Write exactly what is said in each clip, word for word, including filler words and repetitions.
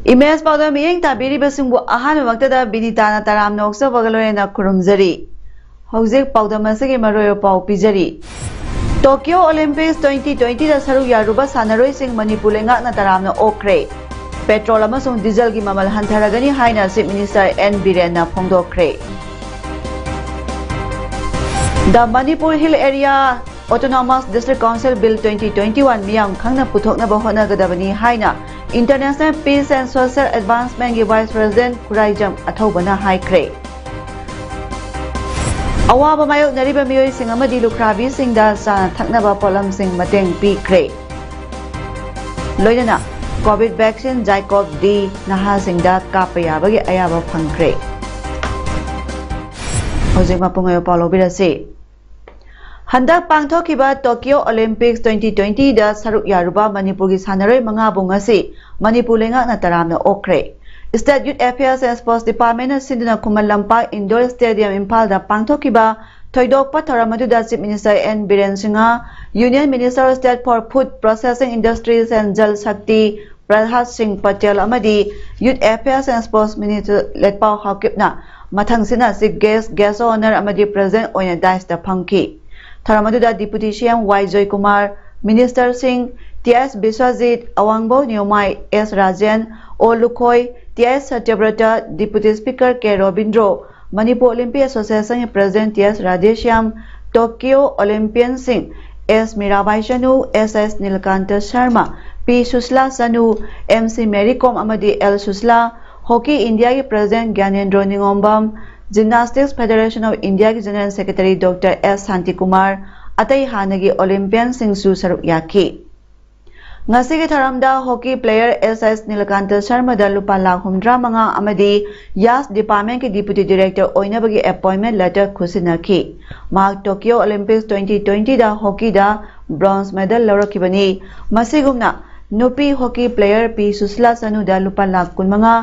Image ꯄꯥꯎꯗꯝ ꯃꯤꯠꯌꯦꯡ ꯇꯥꯕꯤꯔꯤꯕꯁꯤꯡꯕꯨ ꯑꯍꯥꯟꯕꯃꯛꯇꯗ ꯕꯤꯅꯤꯇꯥꯅ ꯇꯔꯥꯝꯅ ꯑꯣꯛꯆꯕꯒ ꯂꯣꯏꯅꯅ ꯈꯨꯔꯨꯝꯖꯔꯤ꯫ ꯍꯧꯖꯤꯛ ꯄꯥꯎꯗꯝ ꯑꯁꯤꯒꯤ ꯃꯔꯨꯑꯣꯏꯕ ꯄꯥꯎ ꯄꯤꯖꯔꯤ꯫ ꯇꯣꯀꯤꯌꯣ ꯑꯣꯂꯤꯝꯄꯤꯛꯁ twenty twenty ꯗ ꯁꯔꯨꯛ ꯌꯥꯔꯨꯕ ꯁꯥꯟꯅꯔꯣꯏꯁꯤꯡ ꯃꯅꯤꯄꯨꯔ ꯂꯩꯉꯥꯛꯅ ꯇꯔꯥꯝꯅ ꯑꯣꯛꯈ꯭ꯔꯦ꯫ ꯄꯦꯇ꯭ꯔꯣꯜ ꯑꯃꯁꯨꯡ ꯗꯤꯖꯜꯒꯤ ꯃꯃꯜ ꯍꯟꯊꯔꯒꯅꯤ ꯍꯥꯏꯅ ꯆꯤꯐ ꯃꯤꯅꯤꯁꯇꯔ ꯑꯦꯟ ꯕꯤꯔꯦꯟꯅ ꯐꯣꯡꯗꯣꯛꯈ꯭ꯔꯦ꯫ The Manipur Hill Area Autonomous District Council Bill twenty twenty-one ꯃꯤꯌꯥꯝ ꯈꯪꯅ ꯄꯨꯊꯣꯛꯅꯕ ꯍꯣꯠꯅꯒꯗꯕꯅꯤ ꯍꯥꯏꯅ International Peace and Social Advancement ꯒꯤ Vice President ꯈꯨꯔꯥꯏꯖꯝ ꯑꯊꯧꯕꯅ ꯍꯥꯏꯈ꯭ꯔꯦ꯫ ꯑꯋꯥꯕ ꯃꯥꯌꯣꯛꯅꯔꯤꯕ ꯃꯤꯑꯣꯏꯁꯤꯡ ꯑꯃꯗꯤ ꯂꯨꯈ꯭ꯔꯥꯕꯤꯁꯤꯡꯗ ꯆꯥꯅ ꯊꯛꯅꯕ ꯄꯣꯠꯂꯝꯁꯤꯡ ꯃꯇꯦꯡ ꯄꯤꯈ꯭ꯔꯦ꯫ ꯂꯣꯏꯅꯅ ꯀꯣꯚꯤꯗ ꯚꯦꯛꯁꯤꯟ ꯖꯥꯏꯀꯣꯚ ꯗꯤ ꯅꯍꯥꯁꯤꯡꯗ ꯀꯥꯞꯄ ꯌꯥꯕꯒꯤ ꯑꯌꯥꯕ ꯐꯪꯈ꯭ꯔꯦ꯫ ꯍꯧꯖꯤꯛ ꯃꯄꯨꯡ ꯑꯣꯏꯕ ꯄꯥꯎ ꯂꯧꯕꯤꯔꯁꯤ꯫ ꯍꯟꯗꯛ ꯄꯥꯡꯊꯣꯛꯈꯤꯕ ꯇꯣꯀꯤꯌꯣ ꯑꯣꯂꯤꯝꯄꯤꯛꯁ twenty twenty ꯗ ꯁꯔꯨꯛ ꯌꯥꯔꯨꯕ ꯃꯅꯤꯄꯨꯔꯒꯤ ꯁꯥꯟꯅꯔꯣꯏ ꯃꯉꯥꯕꯨ ꯉꯁꯤ ꯃꯅꯤꯄꯨꯔ ꯂꯩꯉꯥꯛꯅ ꯇꯔꯥꯝꯅ ꯑꯣꯛꯈ꯭ꯔꯦ꯫ State Youth Affairs and Sports Department ꯅ ꯁꯤꯟꯗꯨꯅ ꯈꯨꯃꯟ ꯂꯝꯄꯥꯛ Indoor Stadium ꯏꯝꯐꯥꯜꯗ ꯄꯥꯡꯊꯣꯛꯈꯤꯕ ꯊꯣꯏꯗꯣꯛꯄ ꯊꯧꯔꯝ ꯑꯗꯨꯗ Chief Minister N Biren Singh, Union Minister of State for Food Processing Industries and Jal Shakti ꯄ꯭ꯔꯍꯥꯗ ꯁꯤꯡ ꯄꯇꯦꯜ ꯑꯃꯗꯤ Youth Affairs and Sports Minister ꯂꯦꯠꯄꯥꯎ ꯍꯥꯎꯀꯤꯞꯅ ꯃꯊꯪꯁꯤꯠꯅ Chief Guest, Guest of Honour ꯑꯃꯗꯤ President ꯑꯣꯏꯅ dais ꯇ ꯐꯝꯈꯤ꯫ ꯊꯧꯔꯝ ꯑꯗꯨꯗ Deputy C M Y Joykumar, Minister ꯁꯤꯡ T ꯑꯦꯁ ꯕꯤꯁ꯭ꯋꯖꯤꯠ, ꯑꯋꯥꯡꯕꯧ ꯅꯤꯌꯣꯃꯥꯏ ꯑꯦꯁ ꯔꯥꯖꯦꯟ, ꯑꯣ Lukhoi, T ꯑꯦꯁ ꯁꯇ꯭ꯌꯕ꯭ꯔꯇ, Deputy Speaker ꯀꯦ Robindro, Manipur Olympic ꯑꯦꯁꯣꯁꯤꯌꯦꯁꯟꯒꯤ President T ꯑꯦꯁ Radheshyam, Tokyo ꯑꯣꯂꯤꯝꯄꯤꯌꯟꯁꯤꯡ ꯑꯦꯁ ꯃꯤꯔꯥꯕꯥꯏ ꯆꯅꯨ, ꯑꯦꯁ ꯑꯦꯁ ꯅꯤꯂꯀꯥꯟꯇ ꯁꯔꯃ, ꯄꯤ ꯁꯨꯁꯂꯥ ꯆꯅꯨ, M C Mary ꯀꯣꯝ ꯑꯃꯗꯤ ꯑꯦꯜ ꯁꯨꯁꯂꯥ, ꯍꯣꯀꯤ ꯏꯟꯗꯤꯌꯥꯒꯤ President ꯒ꯭ꯌꯥꯅꯦꯟꯗ꯭ꯔꯣ ꯅꯤꯉꯣꯝꯕꯝ, Gymnastics Federation of India ꯒꯤ General Secretary Doctor ꯑꯦꯁ ꯁꯥꯟꯇꯤꯀꯨꯃꯥꯔ, ꯑꯇꯩ ꯍꯥꯟꯅꯒꯤ ꯑꯣꯂꯤꯝꯄꯤꯌꯟꯁꯤꯡꯁꯨ ꯁꯔꯨꯛ ꯌꯥꯈꯤ꯫ ꯉꯁꯤꯒꯤ ꯊꯧꯔꯝꯗ ꯍꯣꯀꯤ ꯄ꯭ꯂꯦꯌꯔ ꯑꯦꯁ ꯑꯦꯁ ꯅꯤꯂꯀꯥꯟꯇ ꯁꯔꯃꯗ ꯂꯨꯄꯥ ꯂꯥꯈ ꯍꯨꯝꯗ꯭ꯔꯥ ꯃꯉꯥ ꯑꯃꯗꯤ ꯌꯥꯁ ꯗꯤꯄꯥꯔꯠꯃꯦꯟꯠꯀꯤ ꯗꯤꯄꯨꯇꯤ ꯗꯤꯔꯦꯛꯇꯔ ꯑꯣꯏꯅꯕꯒꯤ ꯑꯦꯄꯣꯏꯟꯃꯦꯟꯠ ꯂꯦꯇꯔ ꯈꯨꯠꯁꯤꯟꯅꯈꯤ꯫ ꯃꯍꯥꯛ ꯇꯣꯀꯤꯌꯣ ꯑꯣꯂꯤꯝꯄꯤꯛꯁ ꯇ꯭ꯋꯦꯟꯇꯤ ꯇ꯭ꯋꯦꯟꯇꯤꯗ ꯍꯣꯀꯤꯗ ꯕ꯭ꯔꯣꯟꯖ ꯃꯦꯗꯜ ꯂꯧꯔꯛꯈꯤꯕꯅꯤ꯫ ꯃꯁꯤꯒꯨꯝꯅ ꯅꯨꯄꯤ ꯍꯣꯀꯤ ꯄ꯭ꯂꯦꯌꯔ ꯄꯤ ꯁꯨꯁꯤꯂꯥ ꯆꯅꯨꯗ ꯂꯨꯄꯥ ꯂꯥꯈ ꯀꯨꯟꯃꯉꯥ,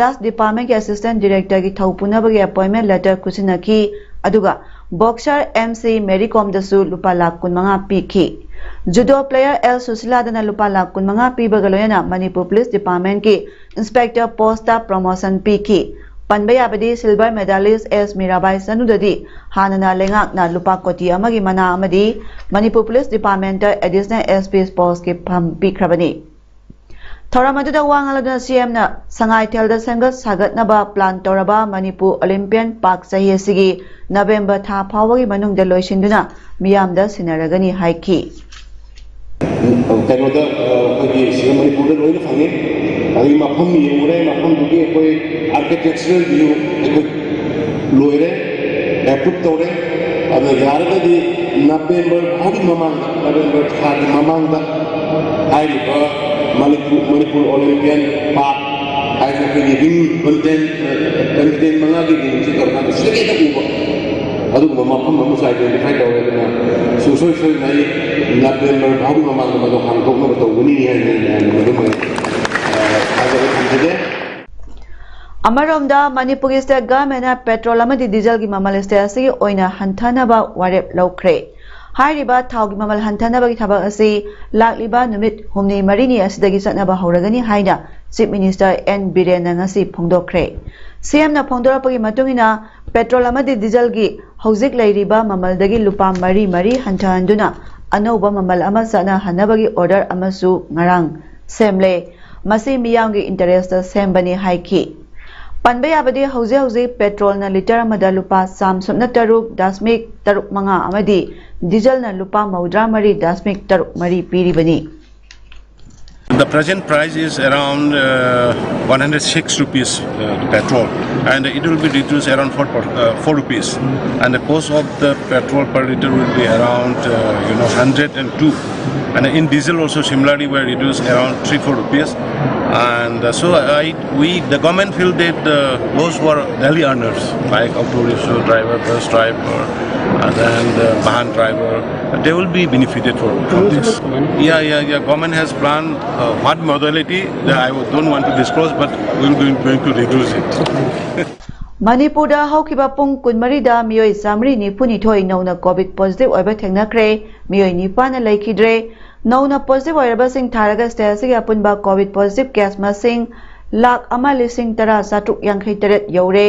ꯌꯥꯁ ꯗꯤꯄꯥꯔꯠꯃꯦꯟꯠꯀꯤ ꯑꯦꯁꯤꯁꯇꯦꯟꯠ ꯗꯤꯔꯦꯛꯇꯔꯒꯤ ꯊꯧ ꯄꯨꯅꯕꯒꯤ ꯑꯦꯄꯣꯏꯟꯃꯦꯟꯠ ꯂꯦꯇꯔ ꯈꯨꯠꯁꯤꯟꯅꯈꯤ꯫ ꯑꯗꯨꯒ ꯕꯣꯛꯁꯔ ꯑꯦꯝ ꯁꯤ ꯃꯦꯔꯤ ꯀꯣꯝꯗꯁꯨ ꯂꯨꯄꯥ ꯂꯥꯈ ꯀꯨꯟꯃꯉꯥ ꯄꯤꯈꯤ꯫ ꯖꯨꯗꯣ ꯄ꯭ꯂꯦꯌꯔ ꯑꯦꯜ ꯁꯨꯁꯤꯂꯥꯗꯅ ꯂꯨꯄꯥ ꯂꯥꯈ ꯀꯨꯟꯃꯉꯥ ꯄꯤꯕꯒ ꯂꯣꯏꯅꯅ ꯃꯅꯤꯄꯨꯔ ꯄꯨꯂꯤꯁ ꯗꯤꯄꯥꯔꯠꯃꯦꯟꯠꯀꯤ ꯏꯟꯁꯄꯦꯛꯇꯔ ꯄꯣꯁꯇ ꯄ꯭ꯔꯣꯃꯣꯁꯟ ꯄꯤꯈꯤ꯫ ꯄꯟꯕ ꯌꯥꯕꯗꯤ ꯁꯤꯜꯚꯔ ꯃꯦꯗꯥꯂꯤꯁ ꯑꯦꯁ ꯃꯤꯔꯥꯕꯥꯏ ꯆꯅꯨꯗꯗꯤ ꯍꯥꯟꯅꯅ ꯂꯩꯉꯥꯛꯅ ꯂꯨꯄꯥ ꯀꯣꯇꯤ ꯑꯃꯒꯤ ꯃꯅꯥ ꯑꯃꯗꯤ ꯃꯅꯤꯄꯨꯔ ꯄꯨꯂꯤꯁ ꯗꯤꯄꯥꯔꯠꯃꯦꯟꯠꯇ ꯑꯦꯗꯤꯁꯅꯦꯜ ꯑꯦꯁ ꯄꯤ ꯄꯣꯁꯀꯤ ꯐꯝ ꯄꯤꯈ꯭ꯔꯕꯅꯤ꯫ ꯊꯧꯔꯝ ꯑꯗꯨꯗ ꯋꯥ ꯉꯥꯡꯂꯗꯨꯅ ꯁꯤ ꯑꯦꯝꯅ ꯁꯉꯥꯏꯊꯦꯜꯗ ꯁꯦꯝꯒꯠ ꯁꯥꯒꯠꯅꯕ ꯄ꯭ꯂꯥꯟ ꯇꯧꯔꯕ ꯃꯅꯤꯄꯨꯔ ꯑꯣꯂꯤꯝꯄꯤꯌꯟ ꯄꯥꯔꯛ ꯆꯍꯤ ꯑꯁꯤꯒꯤ ꯅꯕꯦꯝꯕꯔ ꯊꯥ ꯐꯥꯎꯕꯒꯤ ꯃꯅꯨꯡꯗ ꯂꯣꯏꯁꯤꯟꯗꯨꯅ ꯃꯤꯌꯥꯝꯗ ꯁꯤꯟꯅꯔꯒꯅꯤ ꯍꯥꯏꯈꯤ꯫ ꯀꯩꯅꯣꯗ ꯑꯩꯈꯣꯏꯒꯤ ꯁꯤꯗ ꯃꯅꯤꯄꯨꯔꯗ ꯂꯣꯏꯅ ꯐꯪꯉꯤ꯫ ꯑꯗꯒꯤ ꯃꯐꯝ ꯌꯦꯡꯉꯨꯔꯦ, ꯃꯐꯝꯗꯨꯒꯤ ꯑꯩꯈꯣꯏ ꯑꯥꯔꯀꯤꯇꯦꯛꯆꯔꯦꯜ ꯚ꯭ꯌꯨ ꯑꯩꯈꯣꯏ ꯂꯣꯏꯔꯦ, ꯑꯦꯄ꯭ꯔꯨꯞ ꯇꯧꯔꯦ꯫ ꯑꯗꯨꯅ ꯌꯥꯔꯒꯗꯤ ꯅꯕꯦꯝꯕꯔ ꯐꯥꯎꯒꯤ ꯃꯃꯥꯡꯗ, ꯅꯕꯦꯝꯕꯔ ꯊꯥꯒꯤ ꯃꯃꯥꯡꯗ ꯍꯥꯏꯔꯤꯕ ꯃꯅꯤꯄꯨꯔ, ꯃꯅꯤꯄꯨꯔ ꯑꯣꯂꯤꯝꯄꯤꯌꯟ ꯄꯥꯔꯛ ꯍꯥꯏꯔꯤꯕ ꯑꯩꯈꯣꯏꯒꯤ ꯔꯤꯡ ꯀꯟꯇꯦꯟ, ꯀꯟꯇꯦꯟ ꯃꯉꯥꯒꯤ ꯔꯤꯡꯁꯤ ꯇꯧꯔꯀꯥꯟꯗ ꯁꯤꯗꯒꯤ ꯍꯦꯟꯅ ꯎꯕ ꯑꯗꯨꯒꯨꯝꯕ ꯃꯐꯝ ꯑꯃꯁꯨ ꯑꯥꯏꯗꯦꯟꯇꯤꯐꯥꯏ ꯇꯧꯔꯦ꯫ ꯑꯗꯨꯅ ꯁꯨꯡꯁꯣꯏ ꯁꯣꯏꯗꯅ ꯑꯩ ꯅꯕꯦꯝꯕꯔ ꯐꯥꯎꯒꯤ ꯃꯃꯥꯡꯗ ꯃꯗꯨ ꯍꯥꯡꯗꯣꯛꯅꯕ ꯇꯧꯒꯅꯤ ꯍꯥꯏꯅ ꯑꯩꯅ ꯃꯗꯨꯃ, ꯑ, ꯊꯥꯖꯕ ꯊꯝꯖꯒꯦ꯫ ꯑꯃꯔꯣꯝꯗ, ꯃꯅꯤꯄꯨꯔꯒꯤ ꯁ꯭ꯇꯦꯠ ꯒꯚꯔꯟꯃꯦꯟꯠꯅ ꯄꯦꯇ꯭ꯔꯣꯜ ꯑꯃꯗꯤ ꯗꯤꯖꯜꯒꯤ ꯃꯃꯜ ꯁ꯭ꯇꯦꯠ ꯑꯁꯤꯒꯤ ꯑꯣꯏꯅ ꯍꯟꯊꯅꯕ ꯋꯥꯔꯦꯞ ꯂꯧꯈ꯭ꯔꯦ꯫ ꯍꯥꯏꯔꯤꯕ ꯊꯥꯎꯒꯤ ꯃꯃꯜ ꯍꯟꯊꯅꯕꯒꯤ ꯊꯕꯛ ꯑꯁꯤ ꯂꯥꯛꯂꯤꯕ ꯅꯨꯃꯤꯠ ꯍꯨꯝꯅꯤ ꯃꯔꯤꯅꯤ ꯑꯁꯤꯗꯒꯤ ꯆꯠꯅꯕ ꯍꯧꯔꯒꯅꯤ ꯍꯥꯏꯅ ꯆꯤꯐ ꯃꯤꯅꯤꯁꯇꯔ ꯑꯦꯟ ꯕꯤꯔꯦꯟꯅ ꯉꯁꯤ ꯐꯣꯡꯗꯣꯛꯈ꯭ꯔꯦ꯫ ꯁꯤ ꯑꯦꯝꯅ ꯐꯣꯡꯗꯣꯔꯛꯄꯒꯤ ꯃꯇꯨꯡ ꯏꯟꯅ, ꯄꯦꯇ꯭ꯔꯣꯜ ꯑꯃꯗꯤ ꯗꯤꯖꯜꯒꯤ ꯍꯧꯖꯤꯛ ꯂꯩꯔꯤꯕ ꯃꯃꯜꯗꯒꯤ ꯂꯨꯄꯥ ꯃꯔꯤ ꯃꯔꯤ ꯍꯟꯊꯍꯟꯗꯨꯅ ꯑꯅꯧꯕ ꯃꯃꯜ ꯑꯃ ꯆꯠꯅꯍꯟꯅꯕꯒꯤ ꯑꯣꯔꯗꯔ ꯑꯃꯁꯨ ꯉꯔꯥꯡ ꯁꯦꯝꯂꯦ꯫ ꯃꯁꯤ ꯃꯤꯌꯥꯝꯒꯤ ꯏꯟꯇꯔꯦꯁꯇ ꯁꯦꯝꯕꯅꯤ ꯍꯥꯏꯈꯤ꯫ ꯄꯟꯕ ꯌꯥꯕꯗꯤ, ꯍꯧꯖꯤꯛ ꯍꯧꯖꯤꯛ ꯄꯦꯇ꯭ꯔꯣꯜꯅ ꯂꯤꯇꯔ ꯑꯃꯗ ꯂꯨꯄꯥ ꯆꯥꯝ ꯁꯨꯞꯅ ꯇꯔꯨꯛ ꯗꯁꯃꯤꯛ ꯇꯔꯨꯛ ꯃꯉꯥ ꯑꯃꯗꯤ ꯗꯤꯖꯜꯅ ꯂꯨꯄꯥ ꯃꯧꯗ꯭ꯔꯥ ꯃꯔꯤ ꯗꯁꯃꯤꯛ ꯇꯔꯨꯛ ꯃꯔꯤ ꯄꯤꯔꯤꯕꯅꯤ꯫ The present price is around uh, one hundred six rupees uh, petrol, and it will be reduced around four, per- uh, four rupees, and the cost of the petrol per liter will be around uh, you know one hundred and two. And in diesel also similarly were reduced around three four rupees. And uh, so I we the government feel that uh, those who are daily earners like auto rickshaw driver, bus driver, and then the bahan driver, they will be benefited for, for this. Yeah, yeah, yeah. Government has planned uh, what modality that I don't want to disclose, but we're going, going to reduce it. ꯃꯅꯤꯄꯨꯔꯗ ꯍꯧꯈꯤꯕ ꯄꯨꯡ ꯀꯨꯟꯃꯔꯤꯗ ꯃꯤꯑꯣꯏ ꯆꯥꯃꯔꯤ ꯅꯤꯐꯨꯅꯤꯊꯣꯏ ꯅꯧꯅ COVID positive ꯑꯣꯏꯕ ꯊꯦꯡꯅꯈ꯭ꯔꯦ꯫ ꯃꯤꯑꯣꯏ ꯅꯤꯄꯥꯟꯅ ꯂꯩꯈꯤꯗ꯭ꯔꯦ꯫ ꯅꯧꯅ ꯄꯣꯖꯤꯇꯤꯚ ꯑꯣꯏꯔꯕꯁꯤꯡ ꯊꯥꯔꯒ ꯁ꯭ꯇꯦꯠ ꯑꯁꯤꯒꯤ ꯑꯄꯨꯟꯕ ꯀꯣꯚꯤꯗ ꯄꯣꯖꯤꯇꯤꯚ ꯀꯦꯁ ꯃꯁꯤꯡ ꯂꯥꯈ ꯑꯃ ꯂꯤꯁꯤꯡ ꯇꯔꯥ ꯆꯥꯇ꯭ꯔꯨꯛ ꯌꯥꯡꯈꯩ ꯇꯔꯦꯠ ꯌꯧꯔꯦ꯫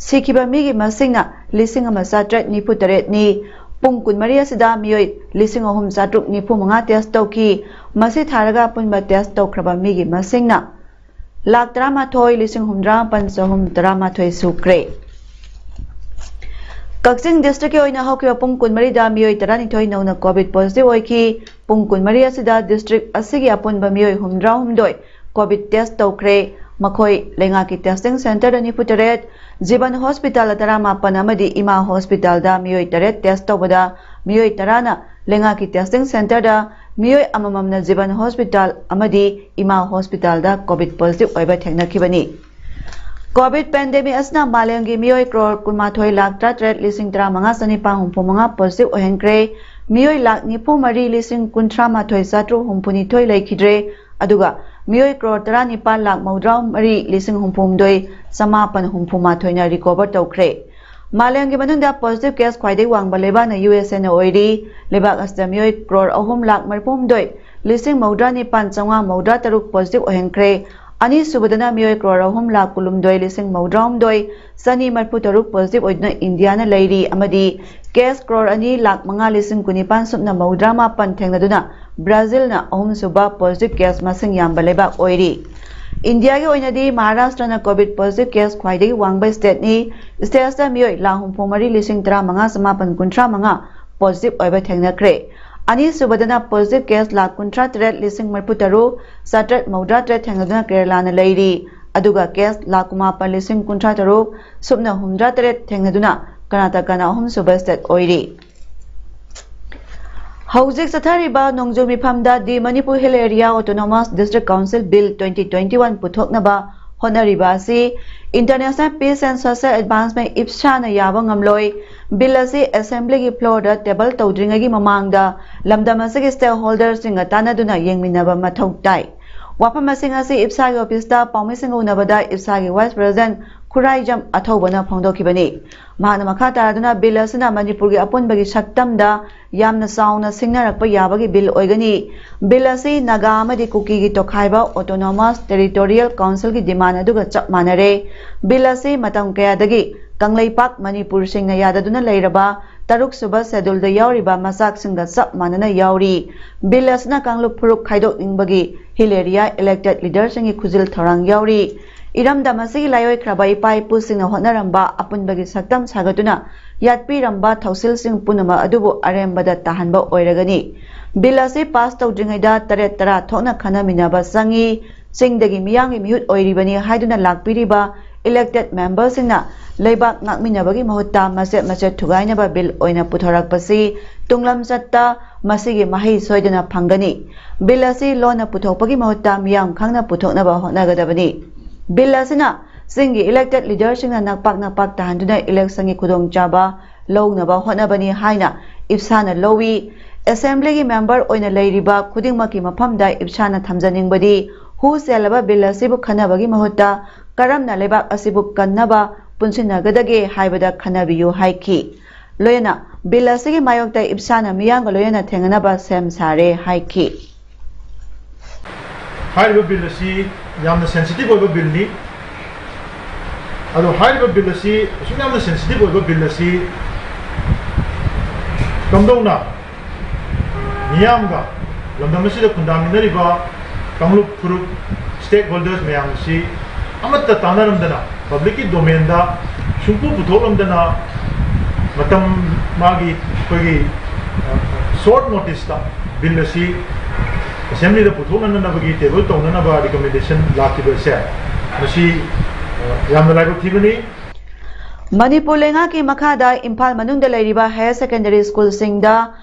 ꯁꯤꯈꯤꯕ ꯃꯤꯒꯤ ꯃꯁꯤꯡꯅ ꯂꯤꯁꯤꯡ ꯑꯃ ꯆꯥꯇ꯭ꯔꯦꯠ ꯅꯤꯐꯨ ꯇꯔꯦꯠꯅꯤ꯫ ꯄꯨꯡ ꯀꯨꯟꯃꯔꯤ ꯑꯁꯤꯗ ꯃꯤꯑꯣꯏ ꯂꯤꯁꯤꯡ ꯑꯍꯨꯝ ꯆꯥꯇ꯭ꯔꯨꯛ ꯅꯤꯐꯨ ꯃꯉꯥ ꯇꯦꯁ ꯇꯧꯈꯤ꯫ ꯃꯁꯤ ꯊꯥꯔꯒ ꯑꯄꯨꯟꯕ ꯇꯦꯁ ꯇꯧꯈ꯭ꯔꯕ ꯃꯤꯒꯤ ꯃꯁꯤꯡꯅ ꯂꯥꯈ ꯇꯔꯥꯃꯥꯊꯣꯏ ꯂꯤꯁꯤꯡ ꯍꯨꯝꯗ꯭ꯔꯥ ꯃꯥꯄꯟ ꯆꯍꯨꯝ ꯇꯔꯥꯃꯥꯊꯣꯏ ꯁꯨꯈ꯭ꯔꯦ꯫ ꯀꯛꯆꯤꯡ ꯗꯤꯁꯇ꯭ꯔꯤꯛꯀꯤ ꯑꯣꯏꯅ ꯍꯧꯈꯤꯕ ꯄꯨꯡ ꯀꯨꯟꯃꯔꯤꯗ ꯃꯤꯑꯣꯏ ꯇꯔꯥꯅꯤꯊꯣꯏ ꯅꯧꯅ ꯀꯣꯚꯤꯗ ꯄꯣꯖꯤꯇꯤꯚ ꯑꯣꯏꯈꯤ꯫ ꯄꯨꯡ ꯀꯨꯟꯃꯔꯤ ꯑꯁꯤꯗ ꯗꯤꯁꯇ꯭ꯔꯤꯛ ꯑꯁꯤꯒꯤ ꯑꯄꯨꯟꯕ ꯃꯤꯑꯣꯏ ꯍꯨꯝꯗ꯭ꯔꯥꯍꯨꯝꯗꯣꯏ ꯀꯣꯚꯤꯗ ꯇꯦꯁ ꯇꯧꯈ꯭ꯔꯦ꯫ ꯃꯈꯣꯏ ꯂꯩꯉꯥꯛꯀꯤ ꯇꯦꯁꯇꯤꯡ ꯁꯦꯟꯇꯔꯗ ꯅꯤꯐꯨꯇꯔꯦꯠ, ꯖꯤꯕꯟ ꯍꯣꯁꯄꯤꯇꯥꯜꯗ ꯇꯔꯥꯃꯥꯄꯟ ꯑꯃꯗꯤ ꯏꯃꯥ ꯍꯣꯁꯄꯤꯇꯥꯜꯗ ꯃꯤꯑꯣꯏ ꯇꯔꯦꯠ ꯇꯦꯁ ꯇꯧꯕꯗ ꯃꯤꯑꯣꯏ ꯇꯔꯥꯅ ꯂꯩꯉꯥꯛꯀꯤ ꯇꯦꯁꯇꯤꯡ ꯁꯦꯟꯇꯔꯗ, ꯃꯤꯑꯣꯏ ꯑꯃꯃꯝꯅ ꯖꯤꯕꯟ ꯍꯣꯁꯄꯤꯇꯥꯜ ꯑꯃꯗꯤ ꯏꯃꯥ ꯍꯣꯁꯄꯤꯇꯥꯜꯗ ꯀꯣꯚꯤꯗ ꯄꯣꯖꯤꯇꯤꯚ ꯑꯣꯏꯕ ꯊꯦꯡꯅꯈꯤꯕꯅꯤ꯫ ꯀꯣꯚꯤꯗ ꯄꯦꯟꯗꯦꯃꯤꯛ ꯑꯁꯤꯅ ꯃꯥꯂꯦꯝꯒꯤ ꯃꯤꯑꯣꯏ ꯀ꯭ꯔꯣꯔ ꯀꯨꯟꯃꯥꯊꯣꯏ ꯂꯥꯈ ꯇꯔꯥꯇꯔꯦꯠ ꯂꯤꯁꯤꯡ ꯇꯔꯥꯃꯉꯥ ꯆꯅꯤꯄꯥꯟ ꯍꯨꯝꯐꯨ ꯃꯉꯥ ꯄꯣꯖꯤꯇꯤꯚ ꯑꯣꯏꯍꯟꯈ꯭ꯔꯦ꯫ ꯃꯤꯑꯣꯏ ꯂꯥꯈ ꯅꯤꯐꯨ ꯃꯔꯤ ꯂꯤꯁꯤꯡ ꯀꯨꯟꯊ꯭ꯔꯥ ꯃꯥꯊꯣꯏ ꯆꯥꯇ꯭ꯔꯨꯛ ꯍꯨꯝꯐꯨ ꯅꯤꯊꯣꯏ ꯂꯩꯈꯤꯗ꯭ꯔꯦ꯫ ꯑꯗꯨꯒ ꯃꯤꯑꯣꯏ ꯀ꯭ꯔꯣꯔ ꯇꯔꯥꯅꯤꯄꯥꯜ ꯂꯥꯈ ꯃꯧꯗ꯭ꯔꯥ ꯃꯔꯤ ꯂꯤꯁꯤꯡ ꯍꯨꯝꯐꯨ ꯍꯨꯝꯗꯣꯏ ꯆꯃꯥꯄꯟ ꯍꯨꯝꯐꯨ ꯃꯥꯊꯣꯏꯅ ꯔꯤꯀꯣꯚꯔ ꯇꯧꯈ꯭ꯔꯦ꯫ ꯃꯥꯂꯦꯝꯒꯤ ꯃꯅꯨꯡꯗ ꯄꯣꯖꯤꯇꯤꯚ ꯀꯦꯁ ꯈ꯭ꯋꯥꯏꯗꯒꯤ ꯋꯥꯡꯕ ꯂꯩꯕꯥꯛꯅ ꯌꯨ ꯑꯦꯁ ꯑꯦꯅ ꯑꯣꯏꯔꯤ꯫ ꯂꯩꯕꯥꯛ ꯑꯁꯤꯗ ꯃꯤꯑꯣꯏ ꯀ꯭ꯔꯣꯔ ꯑꯍꯨꯝ ꯂꯥꯈ ꯃꯔꯤꯐꯨ ꯍꯨꯝꯗꯣꯏ ꯂꯤꯁꯤꯡ ꯃꯧꯗ꯭ꯔꯥ ꯅꯤꯄꯥꯟ ꯆꯥꯝꯃꯉꯥ ꯃꯧꯗ꯭ꯔꯥ ꯇꯔꯨꯛ ꯄꯣꯖꯤꯇꯤꯚ ꯑꯣꯏꯍꯟꯈ꯭ꯔꯦ꯫ ꯑꯅꯤꯁꯨꯕꯗꯅ ꯃꯤꯑꯣꯏ ꯀ꯭ꯔꯣꯔ ꯑꯍꯨꯝ ꯂꯥꯈ ꯀꯨꯟꯍꯨꯝꯗꯣꯏ ꯂꯤꯁꯤꯡ ꯃꯧꯗ꯭ꯔꯥ ꯍꯨꯝꯗꯣꯏ ꯆꯅꯤ ꯃꯔꯤꯐꯨ ꯇꯔꯨꯛ ꯄꯣꯖꯤꯇꯤꯚ ꯑꯣꯏꯗꯨꯅ ꯏꯟꯗꯤꯌꯥꯅ ꯂꯩꯔꯤ ꯑꯃꯗꯤ ꯀꯦꯁ ꯀ꯭ꯔꯣꯔ ꯑꯅꯤ ꯂꯥꯈ ꯃꯉꯥ ꯂꯤꯁꯤꯡ ꯀꯨꯟꯅꯤꯄꯥꯟ ꯁꯨꯞꯅ ꯃꯧꯗ꯭ꯔꯥ ꯃꯥꯄꯟ ꯊꯦꯡꯅꯗꯨꯅ ꯕ꯭ꯔꯥꯖꯤꯜꯅ ꯑꯍꯨꯝꯁꯨꯕ ꯄꯣꯖꯤꯇꯤꯚ ꯀꯦꯁ ꯃꯁꯤꯡ ꯌꯥꯝꯕ ꯂꯩꯕꯥꯛ ꯑꯣꯏꯔꯤ꯫ ꯏꯟꯗꯤꯌꯥꯒꯤ ꯑꯣꯏꯅꯗꯤ ꯃꯍꯥꯔꯥꯁꯇ꯭ꯔꯅ ꯀꯣꯚꯤꯗ ꯄꯣꯖꯤꯇꯤꯚ ꯀꯦꯁ ꯈ꯭ꯋꯥꯏꯗꯒꯤ ꯋꯥꯡꯕ ꯁ꯭ꯇꯦꯠꯅꯤ꯫ ꯁ꯭ꯇꯦꯠ ꯑꯁꯤꯗ ꯃꯤꯑꯣꯏ ꯂꯥꯈ ꯍꯨꯝꯐꯨ ꯃꯔꯤ ꯂꯤꯁꯤꯡ ꯇꯔꯥꯃꯉꯥ ꯆꯃꯥꯄꯟ ꯀꯨꯟꯊ꯭ꯔꯥ ꯃꯉꯥ ꯄꯣꯖꯤꯇꯤꯚ ꯑꯣꯏꯕ ꯊꯦꯡꯅꯈ꯭ꯔꯦ꯫ ꯑꯅꯤꯁꯨꯕꯗꯅ ꯄꯣꯖꯤꯇꯤꯚ ꯀꯦꯁ ꯂꯥꯈ ꯀꯨꯟꯊ꯭ꯔꯥ ꯇꯔꯦꯠ ꯂꯤꯁꯤꯡ ꯃꯔꯤꯐꯨ ꯇꯔꯨꯛ ꯆꯥꯇ꯭ꯔꯦꯠ ꯃꯧꯗ꯭ꯔꯥ ꯇꯔꯦꯠ ꯊꯦꯡꯅꯗꯨꯅ ꯀꯦꯔꯂꯥꯅ ꯂꯩꯔꯤ꯫ ꯑꯗꯨꯒ ꯀꯦꯁ ꯂꯥꯈ ꯀꯨꯟꯃꯥꯄꯟ ꯂꯤꯁꯤꯡ ꯀꯨꯟꯊ꯭ꯔꯥ ꯇꯔꯨꯛ ꯁꯨꯞꯅ ꯍꯨꯝꯗ꯭ꯔꯥ ꯇꯔꯦꯠ ꯊꯦꯡꯅꯗꯨꯅ ꯀꯔꯅꯥꯇꯀꯥꯅ ꯑꯍꯨꯝꯁꯨꯕ ꯁ꯭ꯇꯦꯠ ꯑꯣꯏꯔꯤ꯫ ꯍꯧꯖꯤꯛ ꯆꯠꯊꯔꯤꯕ ꯅꯣꯡꯖꯨ ꯃꯤꯐꯝꯗ The Manipur Hill Area Autonomous District Council Bill twenty twenty-one ꯄꯨꯊꯣꯛꯅꯕ ꯍꯣꯠꯅꯔꯤꯕ ꯑꯁꯤ International Peace and Social Advancement, ꯏꯞꯁꯥꯅ ꯌꯥꯕ ꯉꯝꯂꯣꯏ꯫ ꯕꯤꯜ ꯑꯁꯤ ꯑꯦꯁꯦꯝꯕ꯭ꯂꯤꯒꯤ ꯐ꯭ꯂꯣꯔꯗ ꯇꯦꯕꯜ ꯇꯧꯗ꯭ꯔꯤꯉꯩꯒꯤ ꯃꯃꯥꯡꯗ ꯂꯝꯗꯝ ꯑꯁꯤꯒꯤ ꯁ꯭ꯇꯦꯛꯍꯣꯜꯗꯔꯁꯤꯡꯒ ꯇꯥꯟꯅꯗꯨꯅ ꯌꯦꯡꯃꯤꯟꯅꯕ ꯃꯊꯧ ꯇꯥꯏ꯫ ꯋꯥꯐꯝꯁꯤꯡ ꯑꯁꯤ ꯏꯞꯁꯥꯒꯤ ꯑꯣꯐꯤꯁꯇ ꯄꯥꯎꯃꯤꯁꯤꯡꯒ ꯎꯅꯕꯗ ꯏꯞꯁꯥꯒꯤ ꯋꯥꯏꯁ ꯄ꯭ꯔꯦꯁꯤꯗꯦꯟꯠ ꯈꯨꯔꯥꯏꯖꯝ ꯑꯊꯧꯕꯅ ꯐꯣꯡꯗꯣꯛꯈꯤꯕꯅꯤ꯫ ꯃꯍꯥꯛꯅ ꯃꯈꯥ ꯇꯥꯔꯗꯨꯅ ꯕꯤꯜ ꯑꯁꯤꯅ ꯃꯅꯤꯄꯨꯔꯒꯤ ꯑꯄꯨꯟꯕꯒꯤ ꯁꯛꯇꯝꯗ ꯌꯥꯝꯅ ꯆꯥꯎꯅ ꯁꯤꯡꯅꯔꯛꯄ ꯌꯥꯕꯒꯤ ꯕꯤꯜ ꯑꯣꯏꯒꯅꯤ꯫ ꯕꯤꯜ ꯑꯁꯤ ꯅꯥꯒꯥ ꯑꯃꯗꯤ ꯀꯨꯀꯤꯒꯤ ꯇꯣꯈꯥꯏꯕ Autonomous Territorial Councilꯒꯤ ꯗꯤꯃꯥꯟ ꯑꯗꯨꯒ ꯆꯞ ꯃꯥꯟꯅꯔꯦ꯫ ꯕꯤꯜ ꯑꯁꯤ ꯃꯇꯝ ꯀꯌꯥꯗꯒꯤ ꯀꯪꯂꯩꯄꯥꯛ ꯃꯅꯤꯄꯨꯔꯁꯤꯡꯅ ꯌꯥꯗꯗꯨꯅ ꯂꯩꯔꯕ ꯇꯔꯨꯛ ꯁꯨꯕ ꯁꯦꯗꯨꯜꯗ ꯌꯥꯎꯔꯤꯕ ꯃꯆꯥꯛꯁꯤꯡꯒ ꯆꯞ ꯃꯥꯟꯅꯅ ꯌꯥꯎꯔꯤ꯫ ꯕꯤꯜ ꯑꯁꯤꯅ ꯀꯥꯡꯂꯨꯞ ꯐꯨꯔꯨꯞ ꯈꯥꯏꯗꯣꯛꯅꯤꯡꯕꯒꯤ ꯍꯤꯜ ꯑꯦꯔꯤꯌꯥ ꯏꯂꯦꯛꯇꯦꯗ ꯂꯤꯗꯔꯁꯤꯡꯒꯤ ꯈꯨꯖꯤꯜ ꯊꯧꯔꯥꯡ ꯌꯥꯎꯔꯤ꯫ ꯏꯔꯝꯗꯝ ꯑꯁꯤꯒꯤ ꯂꯥꯏꯑꯣꯏꯈ꯭ꯔꯕ ꯏꯄꯥ ꯏꯄꯨꯁꯤꯡꯅ ꯍꯣꯠꯅꯔꯝꯕ ꯑꯄꯨꯟꯕꯒꯤ ꯁꯛꯇꯝ ꯁꯥꯒꯠꯇꯨꯅ ꯌꯥꯠꯄꯤꯔꯝꯕ ꯊꯧꯁꯤꯜꯁꯤꯡ ꯄꯨꯝꯅꯃꯛ ꯑꯗꯨꯕꯨ ꯑꯔꯦꯝꯕꯗ ꯇꯥꯍꯟꯕ ꯑꯣꯏꯔꯒꯅꯤ꯫ ꯕꯤꯜ ꯑꯁꯤ ꯄꯥꯁ ꯇꯧꯗ꯭ꯔꯤꯉꯩꯗ ꯇꯔꯦꯠ ꯇꯔꯥ ꯊꯣꯛꯅ ꯈꯟꯅꯃꯤꯟꯅꯕ ꯆꯪꯏ꯫ ꯆꯤꯡꯗꯒꯤ ꯃꯤꯌꯥꯝꯒꯤ ꯃꯤꯍꯨꯠ ꯑꯣꯏꯔꯤꯕꯅꯤ ꯍꯥꯏꯗꯨꯅ ꯂꯥꯛꯄꯤꯔꯤꯕ ꯏꯂꯦꯛꯇꯦꯗ ꯃꯦꯝꯕꯔꯁꯤꯡꯅ ꯂꯩꯕꯥꯛ ꯉꯥꯛꯃꯤꯟꯅꯕꯒꯤ ꯃꯍꯨꯠꯇ ꯃꯆꯦꯠ ꯃꯆꯦꯠ ꯊꯨꯒꯥꯏꯅꯕ ꯕꯤꯜ ꯑꯣꯏꯅ ꯄꯨꯊꯣꯔꯛꯄꯁꯤ ꯇꯨꯡꯂꯝꯆꯠꯇ ꯃꯁꯤꯒꯤ ꯃꯍꯩ ꯁꯣꯏꯗꯅ ꯐꯪꯒꯅꯤ꯫ ꯕꯤꯜ ꯑꯁꯤ ꯂꯣꯟꯅ ꯄꯨꯊꯣꯛꯄꯒꯤ ꯃꯍꯨꯠꯇ ꯃꯤꯌꯥꯝ ꯈꯪꯅ ꯄꯨꯊꯣꯛꯅꯕ ꯍꯣꯠꯅꯒꯗꯕꯅꯤ꯫ ꯕꯤꯜ ꯑꯁꯤꯅ ꯆꯤꯡꯒꯤ ꯏꯂꯦꯛꯇꯦꯗ ꯂꯤꯗꯔꯁꯤꯡꯅ ꯅꯛꯄꯥꯛ ꯅꯛꯄꯥꯛ ꯇꯥꯍꯟꯗꯨꯅ ꯏꯂꯦꯛꯁꯟꯒꯤ ꯈꯨꯗꯣꯡꯆꯥꯕ ꯂꯧꯅꯕ ꯍꯣꯠꯅꯕꯅꯤ ꯍꯥꯏꯅ ꯏꯞꯁꯥꯅ ꯂꯧꯏ꯫ ꯑꯦꯁꯦꯝꯕ꯭ꯂꯤꯒꯤ ꯃꯦꯝꯕꯔ ꯑꯣꯏꯅ ꯂꯩꯔꯤꯕ ꯈꯨꯗꯤꯡꯃꯛꯀꯤ ꯃꯐꯝꯗ ꯏꯞꯁꯥꯅ ꯊꯝꯖꯅꯤꯡꯕꯗꯤ ꯍꯨ ꯆꯦꯜꯂꯕ ꯕꯤꯜ ꯑꯁꯤꯕꯨ ꯈꯟꯅꯕꯒꯤ ꯃꯍꯨꯠꯇ ꯀꯔꯝꯅ ꯂꯩꯕꯥꯛ ꯑꯁꯤꯕꯨ ꯀꯟꯅꯕ ꯄꯨꯟꯁꯤꯟꯅꯒꯗꯒꯦ ꯍꯥꯏꯕꯗ ꯈꯟꯅꯕꯤꯌꯨ ꯍꯥꯏꯈꯤ꯫ ꯂꯣꯏꯅꯅ ꯕꯤꯜ ꯑꯁꯤꯒꯤ ꯃꯥꯌꯣꯛꯇ ꯏꯞꯁꯥꯅ ꯃꯤꯌꯥꯝꯒ ꯂꯣꯏꯅꯅ ꯊꯦꯡꯅꯅꯕ ꯁꯦꯝ ꯁꯥꯔꯦ ꯍꯥꯏꯈꯤ꯫ ꯍꯥꯏꯔꯤꯕ ꯕꯤꯜ ꯑꯁꯤ ꯌꯥꯝꯅ ꯁꯦꯟꯁꯤꯇꯤꯚ ꯑꯣꯏꯕ ꯕꯤꯜꯅꯤ꯫ ꯑꯗꯣ ꯍꯥꯏꯔꯤꯕ ꯕꯤꯜ ꯑꯁꯤ ꯑꯁꯨꯛ ꯌꯥꯝꯅ ꯁꯦꯟꯁꯤꯇꯤꯚ ꯑꯣꯏꯕ ꯕꯤꯜ ꯑꯁꯤ ꯀꯝꯗꯧꯅ ꯃꯤꯌꯥꯝꯒ, ꯂꯝꯗꯝ ꯑꯁꯤꯗ ꯈꯨꯟꯗꯥꯃꯤꯟꯅꯔꯤꯕ ꯀꯥꯡꯂꯨꯞ ꯐꯨꯔꯨꯞ, ꯁ꯭ꯇꯦꯛ ꯍꯣꯜꯗꯔꯁ ꯃꯌꯥꯝ ꯑꯁꯤ ꯑꯃꯠꯇ ꯇꯥꯟꯅꯔꯝꯗꯅ, ꯄꯕ꯭ꯂꯤꯛꯀꯤ ꯗꯣꯃꯦꯟꯗ ꯁꯨꯡꯄꯨ ꯄꯨꯊꯣꯛꯂꯝꯗꯅ, ꯃꯇꯝ ꯃꯥꯒꯤ ꯑꯩꯈꯣꯏꯒꯤ ꯁꯣꯔꯠ ꯅꯣꯇꯤꯁꯇ ꯕꯤꯜ ꯑꯁꯤ ꯑꯦꯁꯦꯝꯕ꯭ꯂꯤꯗ ꯄꯨꯊꯣꯛꯅꯅꯕꯒꯤ ꯇꯦꯕꯜ ꯇꯧꯅꯅꯕ ꯔꯤꯀꯃꯦꯟꯗꯦꯁꯟ ꯂꯥꯛꯈꯤꯕ ꯑꯁꯦ ꯃꯁꯤ ꯌꯥꯝꯅ ꯂꯥꯏꯕꯛ ꯊꯤꯕꯅꯤ꯫ ꯃꯅꯤꯄꯨꯔ ꯂꯩꯉꯥꯛꯀꯤ ꯃꯈꯥꯗ ꯏꯝꯐꯥꯜ ꯃꯅꯨꯡꯗ ꯂꯩꯔꯤꯕ ꯍꯥꯌꯔ ꯁꯦꯀꯦꯟꯗꯔꯤ ꯁ꯭ꯀꯨꯜꯁꯤꯡꯗ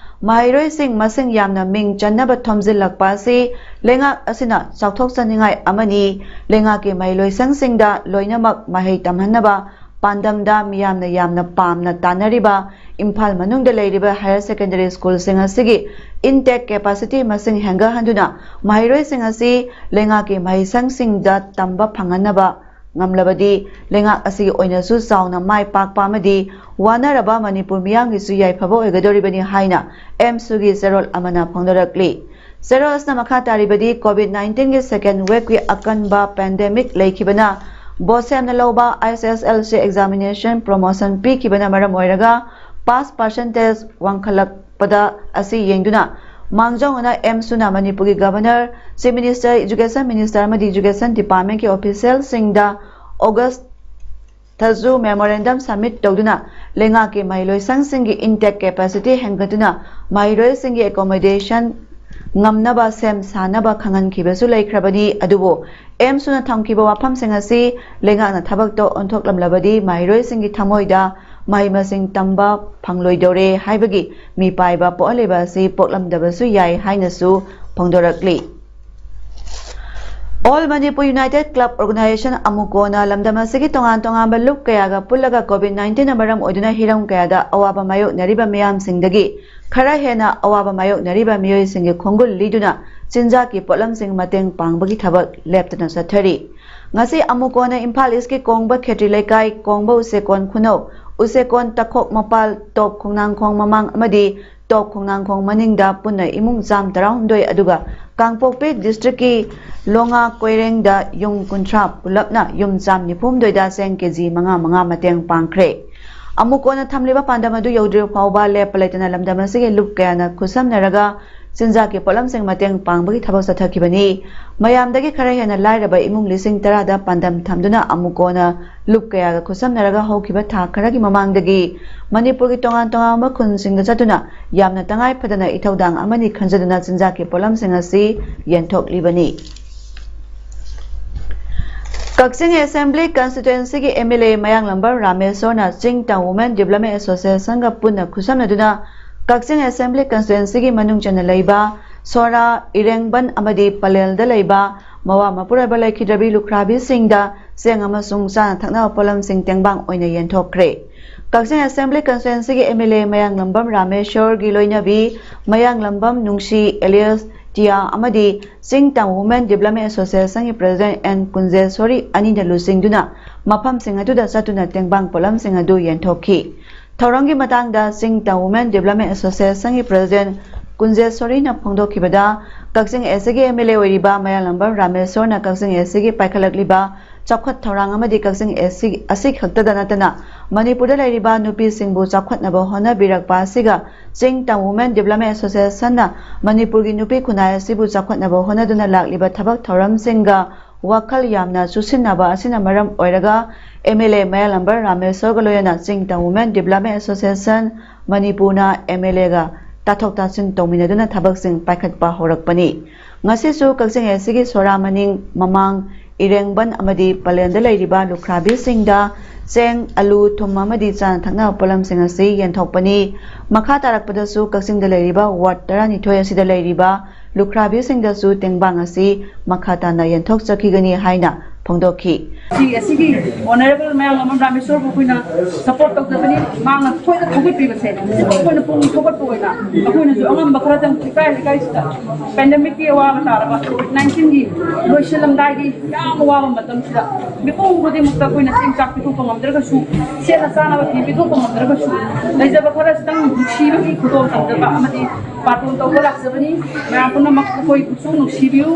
ꯃꯍꯩꯔꯣꯏꯁꯤꯡ ꯃꯁꯤꯡ ꯌꯥꯝꯅ ꯃꯤꯡ ꯆꯟꯅꯕ ꯊꯣꯝꯖꯤꯜꯂꯛꯄ ꯑꯁꯤ ꯂꯩꯉꯥꯛ ꯑꯁꯤꯅ ꯆꯥꯎꯊꯣꯛꯆꯅꯤꯡꯉꯥꯏ ꯑꯃꯅꯤ꯫ ꯂꯩꯉꯥꯛꯀꯤ ꯃꯍꯩꯂꯣꯏꯁꯪꯁꯤꯡꯗ ꯂꯣꯏꯅꯃꯛ ꯃꯍꯩ ꯇꯝꯍꯟꯅꯕ ꯄꯥꯟꯗꯝꯗ ꯃꯤꯌꯥꯝꯅ ꯌꯥꯝꯅ ꯄꯥꯝꯅ ꯇꯥꯟꯅꯔꯤꯕ ꯏꯝꯐꯥꯜ ꯃꯅꯨꯡꯗ ꯂꯩꯔꯤꯕ higher secondary schoolꯁꯤꯡ ꯑꯁꯤꯒꯤ intake capacity ꯃꯁꯤꯡ ꯍꯦꯟꯒꯠꯍꯟꯗꯨꯅ ꯃꯍꯩꯔꯣꯏꯁꯤꯡ ꯑꯁꯤ ꯂꯩꯉꯥꯛꯀꯤ ꯃꯍꯩꯁꯪꯁꯤꯡꯗ ꯇꯝꯕ ꯐꯪꯍꯟꯅꯕ ꯉꯝꯂꯕꯗꯤ ꯂꯩꯉꯥꯛ ꯑꯁꯤꯒꯤ ꯑꯣꯏꯅꯁꯨ ꯆꯥꯎꯅ ꯃꯥꯏ ꯄꯥꯛꯄ ꯑꯃꯗꯤ ꯋꯥꯅꯔꯕ ꯃꯅꯤꯄꯨꯔ ꯃꯤꯌꯥꯝꯒꯤꯁꯨ ꯌꯥꯏꯐꯕ ꯑꯣꯏꯒꯗꯧꯔꯤꯕꯅꯤ ꯍꯥꯏꯅ AIIMSUꯒꯤ ꯆꯦꯔꯣꯜ ꯑꯃꯅ ꯐꯣꯡꯗꯣꯔꯛꯂꯤ꯫ ꯆꯦꯔꯣꯜ ꯑꯁꯤꯅ ꯃꯈꯥ ꯇꯥꯔꯤꯕꯗꯤ COVID nineteenꯒꯤ second waveꯀꯤ ꯑꯀꯟꯕ pandemic ꯂꯩꯈꯤꯕꯅ ꯕꯣꯁꯦꯝꯅ ꯂꯧꯕ ISSLC examination promotion ꯄꯤꯈꯤꯕꯅ ꯃꯔꯝ ꯑꯣꯏꯔꯒ pass percentage ꯋꯥꯡꯈꯠꯂꯛꯄꯗ ꯑꯁꯤ ꯌꯦꯡꯗꯨꯅ ꯃꯥꯡꯖꯧꯅꯅ AIIMSUꯅ ꯃꯅꯤꯄꯨꯔꯒꯤ Governor, Chief Minister, Education Minister ꯑꯃꯗꯤ Education Departmentꯀꯤ officialꯁꯤꯡꯗ August ꯊꯥꯁꯨ memorandum submit ꯇꯧꯗꯨꯅ ꯂꯩꯉꯥꯛꯀꯤ ꯃꯍꯩꯂꯣꯏꯁꯪꯁꯤꯡꯒꯤ intake capacity ꯍꯦꯟꯒꯠꯇꯨꯅ ꯃꯍꯩꯔꯣꯏꯁꯤꯡꯒꯤ accommodation ꯉꯝꯅꯕ ꯁꯦꯝ ꯁꯥꯅꯕ ꯈꯪꯍꯟꯈꯤꯕꯁꯨ ꯂꯩꯈ꯭ꯔꯕꯅꯤ꯫ ꯑꯗꯨꯕꯨ AIIMSUꯅ ꯊꯝꯈꯤꯕ ꯋꯥꯐꯝꯁꯤꯡ ꯑꯁꯤ ꯂꯩꯉꯥꯛꯅ ꯊꯕꯛꯇ ꯑꯣꯟꯊꯣꯛꯂꯝꯂꯕꯗꯤ ꯃꯍꯩꯔꯣꯏꯁꯤꯡꯒꯤ ꯊꯃꯣꯏꯗ ꯃꯍꯩ ꯃꯁꯤꯡ ꯇꯝꯕ ꯐꯪꯂꯣꯏꯗꯧꯔꯦ ꯍꯥꯏꯕꯒꯤ ꯃꯤꯄꯥꯏꯕ ꯄꯣꯛꯍꯜꯂꯤꯕ ꯑꯁꯤ ꯄꯣꯛꯂꯝꯗꯕꯁꯨ ꯌꯥꯏ ꯍꯥꯏꯅꯁꯨ ꯐꯣꯡꯗꯣꯔꯛꯂꯤ꯫ All Manipur United Club Organization, AMUCOꯅ ꯂꯝꯗꯝ ꯑꯁꯤꯒꯤ ꯇꯣꯉꯥꯟ ꯇꯣꯉꯥꯟꯕ ꯂꯨꯞ ꯀꯌꯥꯒ ꯄꯨꯜꯂꯒ COVID nineteenꯅ ꯃꯔꯝ ꯑꯣꯏꯗꯨꯅ ꯍꯤꯔꯝ ꯀꯌꯥꯗ ꯑꯋꯥꯕ ꯃꯥꯌꯣꯛꯅꯔꯤꯕ ꯃꯤꯌꯥꯝꯁꯤꯡꯗꯒꯤ ꯈꯔ ꯍꯦꯟꯅ ꯑꯋꯥꯕ ꯃꯥꯌꯣꯛꯅꯔꯤꯕ ꯃꯤꯑꯣꯏꯁꯤꯡꯒꯤ ꯈꯣꯡꯒꯨꯜ ꯂꯤꯗꯨꯅ ꯆꯤꯟꯖꯥꯛꯀꯤ ꯄꯣꯠꯂꯝꯁꯤꯡ ꯃꯇꯦꯡ ꯄꯥꯡꯕꯒꯤ ꯊꯕꯛ ꯂꯦꯞꯇꯅ ꯆꯠꯊꯔꯤ꯫ ꯉꯁꯤ AMUCOꯅ ꯏꯝꯐꯥꯜ ꯏꯁꯀꯤ ꯀꯣꯡꯕ ꯈꯦꯇ꯭ꯔꯤ ꯂꯩꯀꯥꯏ, ꯀꯣꯡꯕ ꯎꯆꯦꯀꯣꯟ ꯈꯨꯅꯧ, ꯎꯆꯦꯀꯣꯟ ꯇꯈꯣꯛ ꯃꯄꯥꯜ, ꯇꯣꯞ ꯈꯣꯡꯅꯥꯡꯈꯣꯡ ꯃꯃꯥꯡ ꯑꯃꯗꯤ ꯇꯣꯞ ꯈꯣꯡꯅꯥꯡꯈꯣꯡ ꯃꯅꯤꯡꯗ ꯄꯨꯟꯅ ꯏꯃꯨꯡ ꯆꯥꯝ ꯇꯔꯥꯍꯨꯝꯗꯣꯏ, ꯑꯗꯨꯒ ꯀꯥꯡꯄꯣꯛꯄꯤ districtꯀꯤ ꯂꯣꯉꯥ ꯀꯣꯏꯔꯦꯡꯗ ꯌꯨꯝ ꯀꯨꯟꯊ꯭ꯔꯥ, ꯄꯨꯂꯞꯅ ꯌꯨꯝ ꯆꯥꯝ ꯅꯤꯐꯨ ꯍꯨꯝꯗꯣꯏꯗ ꯆꯦꯡ KG ꯃꯉꯥ ꯃꯉꯥ ꯃꯇꯦꯡ ꯄꯥꯡꯈ꯭ꯔꯦ꯫ AMUCOꯅ ꯊꯝꯂꯤꯕ ꯄꯥꯟꯗꯝ ꯑꯗꯨ ꯌꯧꯗ꯭ꯔꯤꯕ ꯐꯥꯎꯕ ꯂꯦꯞꯄ ꯂꯩꯇꯅ ꯂꯝꯗꯝ ꯑꯁꯤꯒꯤ ꯂꯨꯞ ꯀꯌꯥꯅ ꯈꯨꯠꯁꯝꯅꯔꯒ ꯆꯤꯟꯖꯥꯛꯀꯤ ꯄꯣꯠꯂꯝꯁꯤꯡ ꯃꯇꯦꯡ ꯄꯥꯡꯕꯒꯤ ꯊꯕꯛ ꯆꯠꯊꯈꯤꯕꯅꯤ꯫ ꯃꯌꯥꯝꯗꯒꯤ ꯈꯔ ꯍꯦꯟꯅ ꯂꯥꯏꯔꯕ ꯏꯃꯨꯡ ꯂꯤꯁꯤꯡ ꯇꯔꯥꯗ ꯄꯥꯟꯗꯝ ꯊꯝꯗꯨꯅ AMUCOꯅ ꯂꯨꯞ ꯀꯌꯥꯒ ꯈꯨꯠꯁꯝꯅꯔꯒ ꯍꯧꯈꯤꯕ ꯊꯥ ꯈꯔꯒꯤ ꯃꯃꯥꯡꯗꯒꯤ ꯃꯅꯤꯄꯨꯔꯒꯤ ꯇꯣꯉꯥꯟ ꯇꯣꯉꯥꯟꯕ ꯈꯨꯟꯁꯤꯡꯗ ꯆꯠꯇꯨꯅ ꯌꯥꯝꯅ ꯇꯉꯥꯏ ꯐꯗꯅ ꯏꯊꯧꯗꯥꯡ ꯑꯃꯅꯤ ꯈꯟꯖꯗꯨꯅ ꯆꯤꯟꯖꯥꯛꯀꯤ ꯄꯣꯠꯂꯝꯁꯤꯡ ꯑꯁꯤ ꯌꯦꯟꯊꯣꯛꯂꯤꯕꯅꯤ꯫ ꯀꯛꯆꯤꯡ Assembly Constituencyꯒꯤ MLA ꯃꯌꯥꯡꯂꯝꯕꯝ ꯔꯥꯃꯦꯁꯣꯔꯅ ꯆꯤꯡ ꯇꯥꯡ Women Development Associationꯒ ꯄꯨꯟꯅ ꯈꯨꯠꯁꯝꯅꯗꯨꯅ ꯀꯛꯆꯤꯡ ꯑꯦꯁꯦꯝꯕ꯭ꯂꯤ ꯀꯟꯁꯇꯤꯇ꯭ꯋꯦꯟꯁꯤꯒꯤ ꯃꯅꯨꯡ ꯆꯟꯅ ꯂꯩꯕ ꯁꯣꯔꯥ, ꯏꯔꯦꯡꯕꯟ ꯑꯃꯗꯤ ꯄꯂꯦꯜꯗ ꯂꯩꯕ ꯃꯋꯥ ꯃꯄꯨꯔꯣꯏꯕ ꯂꯩꯈꯤꯗ꯭ꯔꯕꯤ ꯂꯨꯈ꯭ꯔꯥꯕꯤꯁꯤꯡꯗ ꯆꯦꯡ ꯑꯃꯁꯨꯡ ꯆꯥꯅ ꯊꯛꯅꯕ ꯄꯣꯠꯂꯝꯁꯤꯡ ꯇꯦꯡꯕꯥꯡ ꯑꯣꯏꯅ ꯌꯦꯟꯊꯣꯛꯈ꯭ꯔꯦ꯫ ꯀꯛꯆꯤꯡ ꯑꯦꯁꯦꯝꯕ꯭ꯂꯤ ꯀꯟꯁꯇꯤꯇ꯭ꯋꯦꯟꯁꯤꯒꯤ ꯑꯦꯝ ꯑꯦꯜ ꯑꯦ ꯃꯌꯥꯡꯂꯝꯕꯝ ꯔꯥꯃꯦꯁꯣꯔꯒꯤ ꯂꯣꯏꯅꯕꯤ ꯃꯌꯥꯡꯂꯝꯕꯝ ꯅꯨꯡꯁꯤ ꯑꯦꯂꯤꯌꯁ ꯇꯤꯌꯥ ꯑꯃꯗꯤ Chingtam women development ꯑꯦꯁꯣꯁꯤꯌꯦꯁꯟꯒꯤ president and Kunjeshori ꯑꯅꯤꯅ ꯂꯨꯆꯤꯡꯗꯨꯅ ꯃꯐꯝꯁꯤꯡ ꯑꯗꯨꯗ ꯆꯠꯇꯨꯅ ꯇꯦꯡꯕꯥꯡ ꯄꯣꯠꯂꯝꯁꯤꯡ ꯑꯗꯨ ꯌꯦꯟꯊꯣꯛꯈꯤ꯫ ꯊꯧꯔꯝꯒꯤ ꯃꯇꯥꯡꯗ ꯆꯤꯡꯇꯝ ꯋꯨꯃꯦꯟ ꯗꯤꯕ꯭ꯂꯞꯃꯦꯟ ꯑꯦꯁꯣꯁꯤꯌꯦꯁꯟꯒꯤ ꯄ꯭ꯔꯦꯁꯤꯗꯦꯟꯠ ꯀꯨꯟꯖꯦꯁꯣꯔꯤꯅ ꯐꯣꯡꯗꯣꯛꯈꯤꯕꯗ, ꯀꯛꯆꯤꯡ ꯑꯦꯁ ꯁꯤꯒꯤ ꯑꯦꯝ ꯑꯦꯜ ꯑꯦ ꯑꯣꯏꯔꯤꯕ ꯃꯌꯥꯡꯂꯝꯕꯝ ꯔꯥꯃꯦꯁꯣꯔꯅ ꯀꯛꯆꯤꯡ ꯑꯦꯁ ꯁꯤꯒꯤ ꯄꯥꯏꯈꯠꯂꯛꯂꯤꯕ ꯆꯥꯎꯈꯠ ꯊꯧꯔꯥꯡ ꯑꯃꯗꯤ ꯀꯛꯆꯤꯡ ꯑꯦꯁ ꯁꯤ ꯑꯁꯤ ꯈꯛꯇꯗ ꯅꯠꯇꯅ ꯃꯅꯤꯄꯨꯔꯗ ꯂꯩꯔꯤꯕ ꯅꯨꯄꯤꯁꯤꯡꯕꯨ ꯆꯥꯎꯈꯠꯅꯕ ꯍꯣꯠꯅꯕꯤꯔꯛꯄ ꯑꯁꯤꯒ ꯆꯤꯡꯇꯝ ꯋꯨꯃꯦꯟ ꯗꯤꯕ꯭ꯂꯞꯃꯦꯟ ꯑꯦꯁꯣꯁꯤꯌꯦꯁꯟꯅ ꯃꯅꯤꯄꯨꯔꯒꯤ ꯅꯨꯄꯤ ꯈꯨꯟꯅꯥꯏ ꯑꯁꯤꯕꯨ ꯆꯥꯎꯈꯠꯅꯕ ꯍꯣꯠꯅꯗꯨꯅ ꯂꯥꯛꯂꯤꯕ ꯊꯕꯛ ꯊꯧꯔꯝꯁꯤꯡꯒ ꯋꯥꯈꯜ ꯌꯥꯝꯅ ꯆꯨꯁꯤꯟꯅꯕ ꯑꯁꯤꯅ ꯃꯔꯝ ꯑꯣꯏꯔꯒ ꯑꯦꯝ ꯑꯦꯜ ꯑꯦ ꯃꯌꯥꯡꯂꯝꯕꯝ ꯔꯥꯃꯦꯁꯣꯔꯒ ꯂꯣꯏꯅꯅ ꯆꯤꯡꯇꯝ ꯋꯨꯃꯦꯟ ꯗꯤꯕ꯭ꯂꯞꯃꯦꯟ ꯑꯦꯁꯣꯁꯤꯌꯦꯁꯟ ꯃꯅꯤꯄꯨꯔꯅ ꯑꯦꯝ ꯑꯦꯜ ꯑꯦꯒ ꯇꯥꯊꯣꯛ ꯇꯥꯁꯤꯟ ꯇꯧꯃꯤꯟꯅꯗꯨꯅ ꯊꯕꯛꯁꯤꯡ ꯄꯥꯏꯈꯠꯄ ꯍꯧꯔꯛꯄꯅꯤ꯫ ꯉꯁꯤꯁꯨ ꯀꯛꯆꯤꯡ ꯑꯦꯁ ꯁꯤꯒꯤ ꯁꯣꯔꯥ ꯃꯅꯤꯡ, ꯃꯃꯥꯡ, ꯏꯔꯦꯡꯕꯟ ꯑꯃꯗꯤ ꯄꯂꯦꯜꯗ ꯂꯩꯔꯤꯕ ꯂꯨꯈ꯭ꯔꯥꯕꯤꯁꯤꯡꯗ ꯆꯦꯡ, ꯑꯂꯨ, ꯊꯨꯝ ꯑꯃꯗꯤ ꯆꯥꯅ ꯊꯛꯅꯕ ꯄꯣꯠꯂꯝꯁꯤꯡ ꯑꯁꯤ ꯌꯦꯟꯊꯣꯛꯄꯅꯤ꯫ ꯃꯈꯥ ꯇꯥꯔꯛꯄꯗꯁꯨ ꯀꯛꯆꯤꯡꯗ ꯂꯩꯔꯤꯕ ꯋꯥꯔꯗ ꯇꯔꯥꯅꯤꯊꯣꯏ ꯑꯁꯤꯗ ꯂꯩꯔꯤꯕ ꯂꯨꯈ꯭ꯔꯥꯕꯤꯁꯤꯡꯗꯁꯨ ꯇꯦꯡꯕꯥꯡ ꯑꯁꯤ ꯃꯈꯥ ꯇꯥꯅ ꯌꯦꯟꯊꯣꯛꯆꯈꯤꯒꯅꯤ ꯍꯥꯏꯅ ꯐꯣꯡꯗꯣꯛꯈꯤ꯫ ꯁꯤ ꯑꯁꯤꯒꯤ ꯑꯣꯅꯔꯦꯕꯜ ꯃꯌꯥꯡꯂꯝꯕꯝ ꯔꯥꯃꯦꯁꯣꯔꯕꯨ ꯑꯩꯈꯣꯏꯅ ꯁꯄꯣꯔꯠ ꯇꯧꯖꯕꯅꯤ꯫ ꯃꯥꯅ ꯑꯩꯈꯣꯏꯗ ꯊꯧꯒꯠꯄꯤꯕꯁꯦ ꯑꯩꯈꯣꯏꯅ ꯄꯨꯛꯅꯤꯡ ꯊꯧꯒꯠꯄ ꯑꯣꯏꯅ ꯑꯩꯈꯣꯏꯅꯁꯨ ꯑꯉꯝꯕ ꯈꯔꯗꯪ ꯂꯩꯀꯥꯏ ꯂꯩꯀꯥꯏꯁꯤꯗ ꯄꯦꯟꯗꯦꯃꯤꯛꯀꯤ ꯑꯋꯥꯕ ꯇꯥꯔꯕ ꯀꯣꯚꯤꯗ ꯅꯥꯏꯟꯇꯤꯟꯒꯤ ꯂꯣꯏꯁꯤꯜꯂꯝꯗꯥꯏꯒꯤ ꯌꯥꯝ ꯑꯋꯥꯕ ꯃꯇꯝꯁꯤꯗ ꯃꯤꯄꯨꯝ ꯈꯨꯗꯤꯡꯃꯛꯇ ꯑꯩꯈꯣꯏꯅ ꯆꯦꯡ ꯆꯥꯛ ꯄꯤꯊꯣꯛꯄ ꯉꯝꯗ꯭ꯔꯒꯁꯨ, ꯁꯦꯠꯅ ꯆꯥꯅꯕ ꯐꯤ ꯄꯤꯊꯣꯛꯄ ꯉꯝꯗ꯭ꯔꯒꯁꯨ, ꯂꯩꯖꯕ ꯈꯔꯁꯤꯗꯪ ꯅꯨꯡꯁꯤꯕꯒꯤ ꯈꯨꯗꯣꯜ ꯇꯝꯖꯕ ꯑꯃꯗꯤ ꯕꯥꯔꯇꯣꯟ ꯇꯧꯕ ꯂꯥꯛꯆꯕꯅꯤ꯫ ꯃꯌꯥꯝ ꯄꯨꯝꯅꯃꯛ ꯑꯩꯈꯣꯏꯕꯨꯁꯨ ꯅꯨꯡꯁꯤꯕꯤꯌꯨ꯫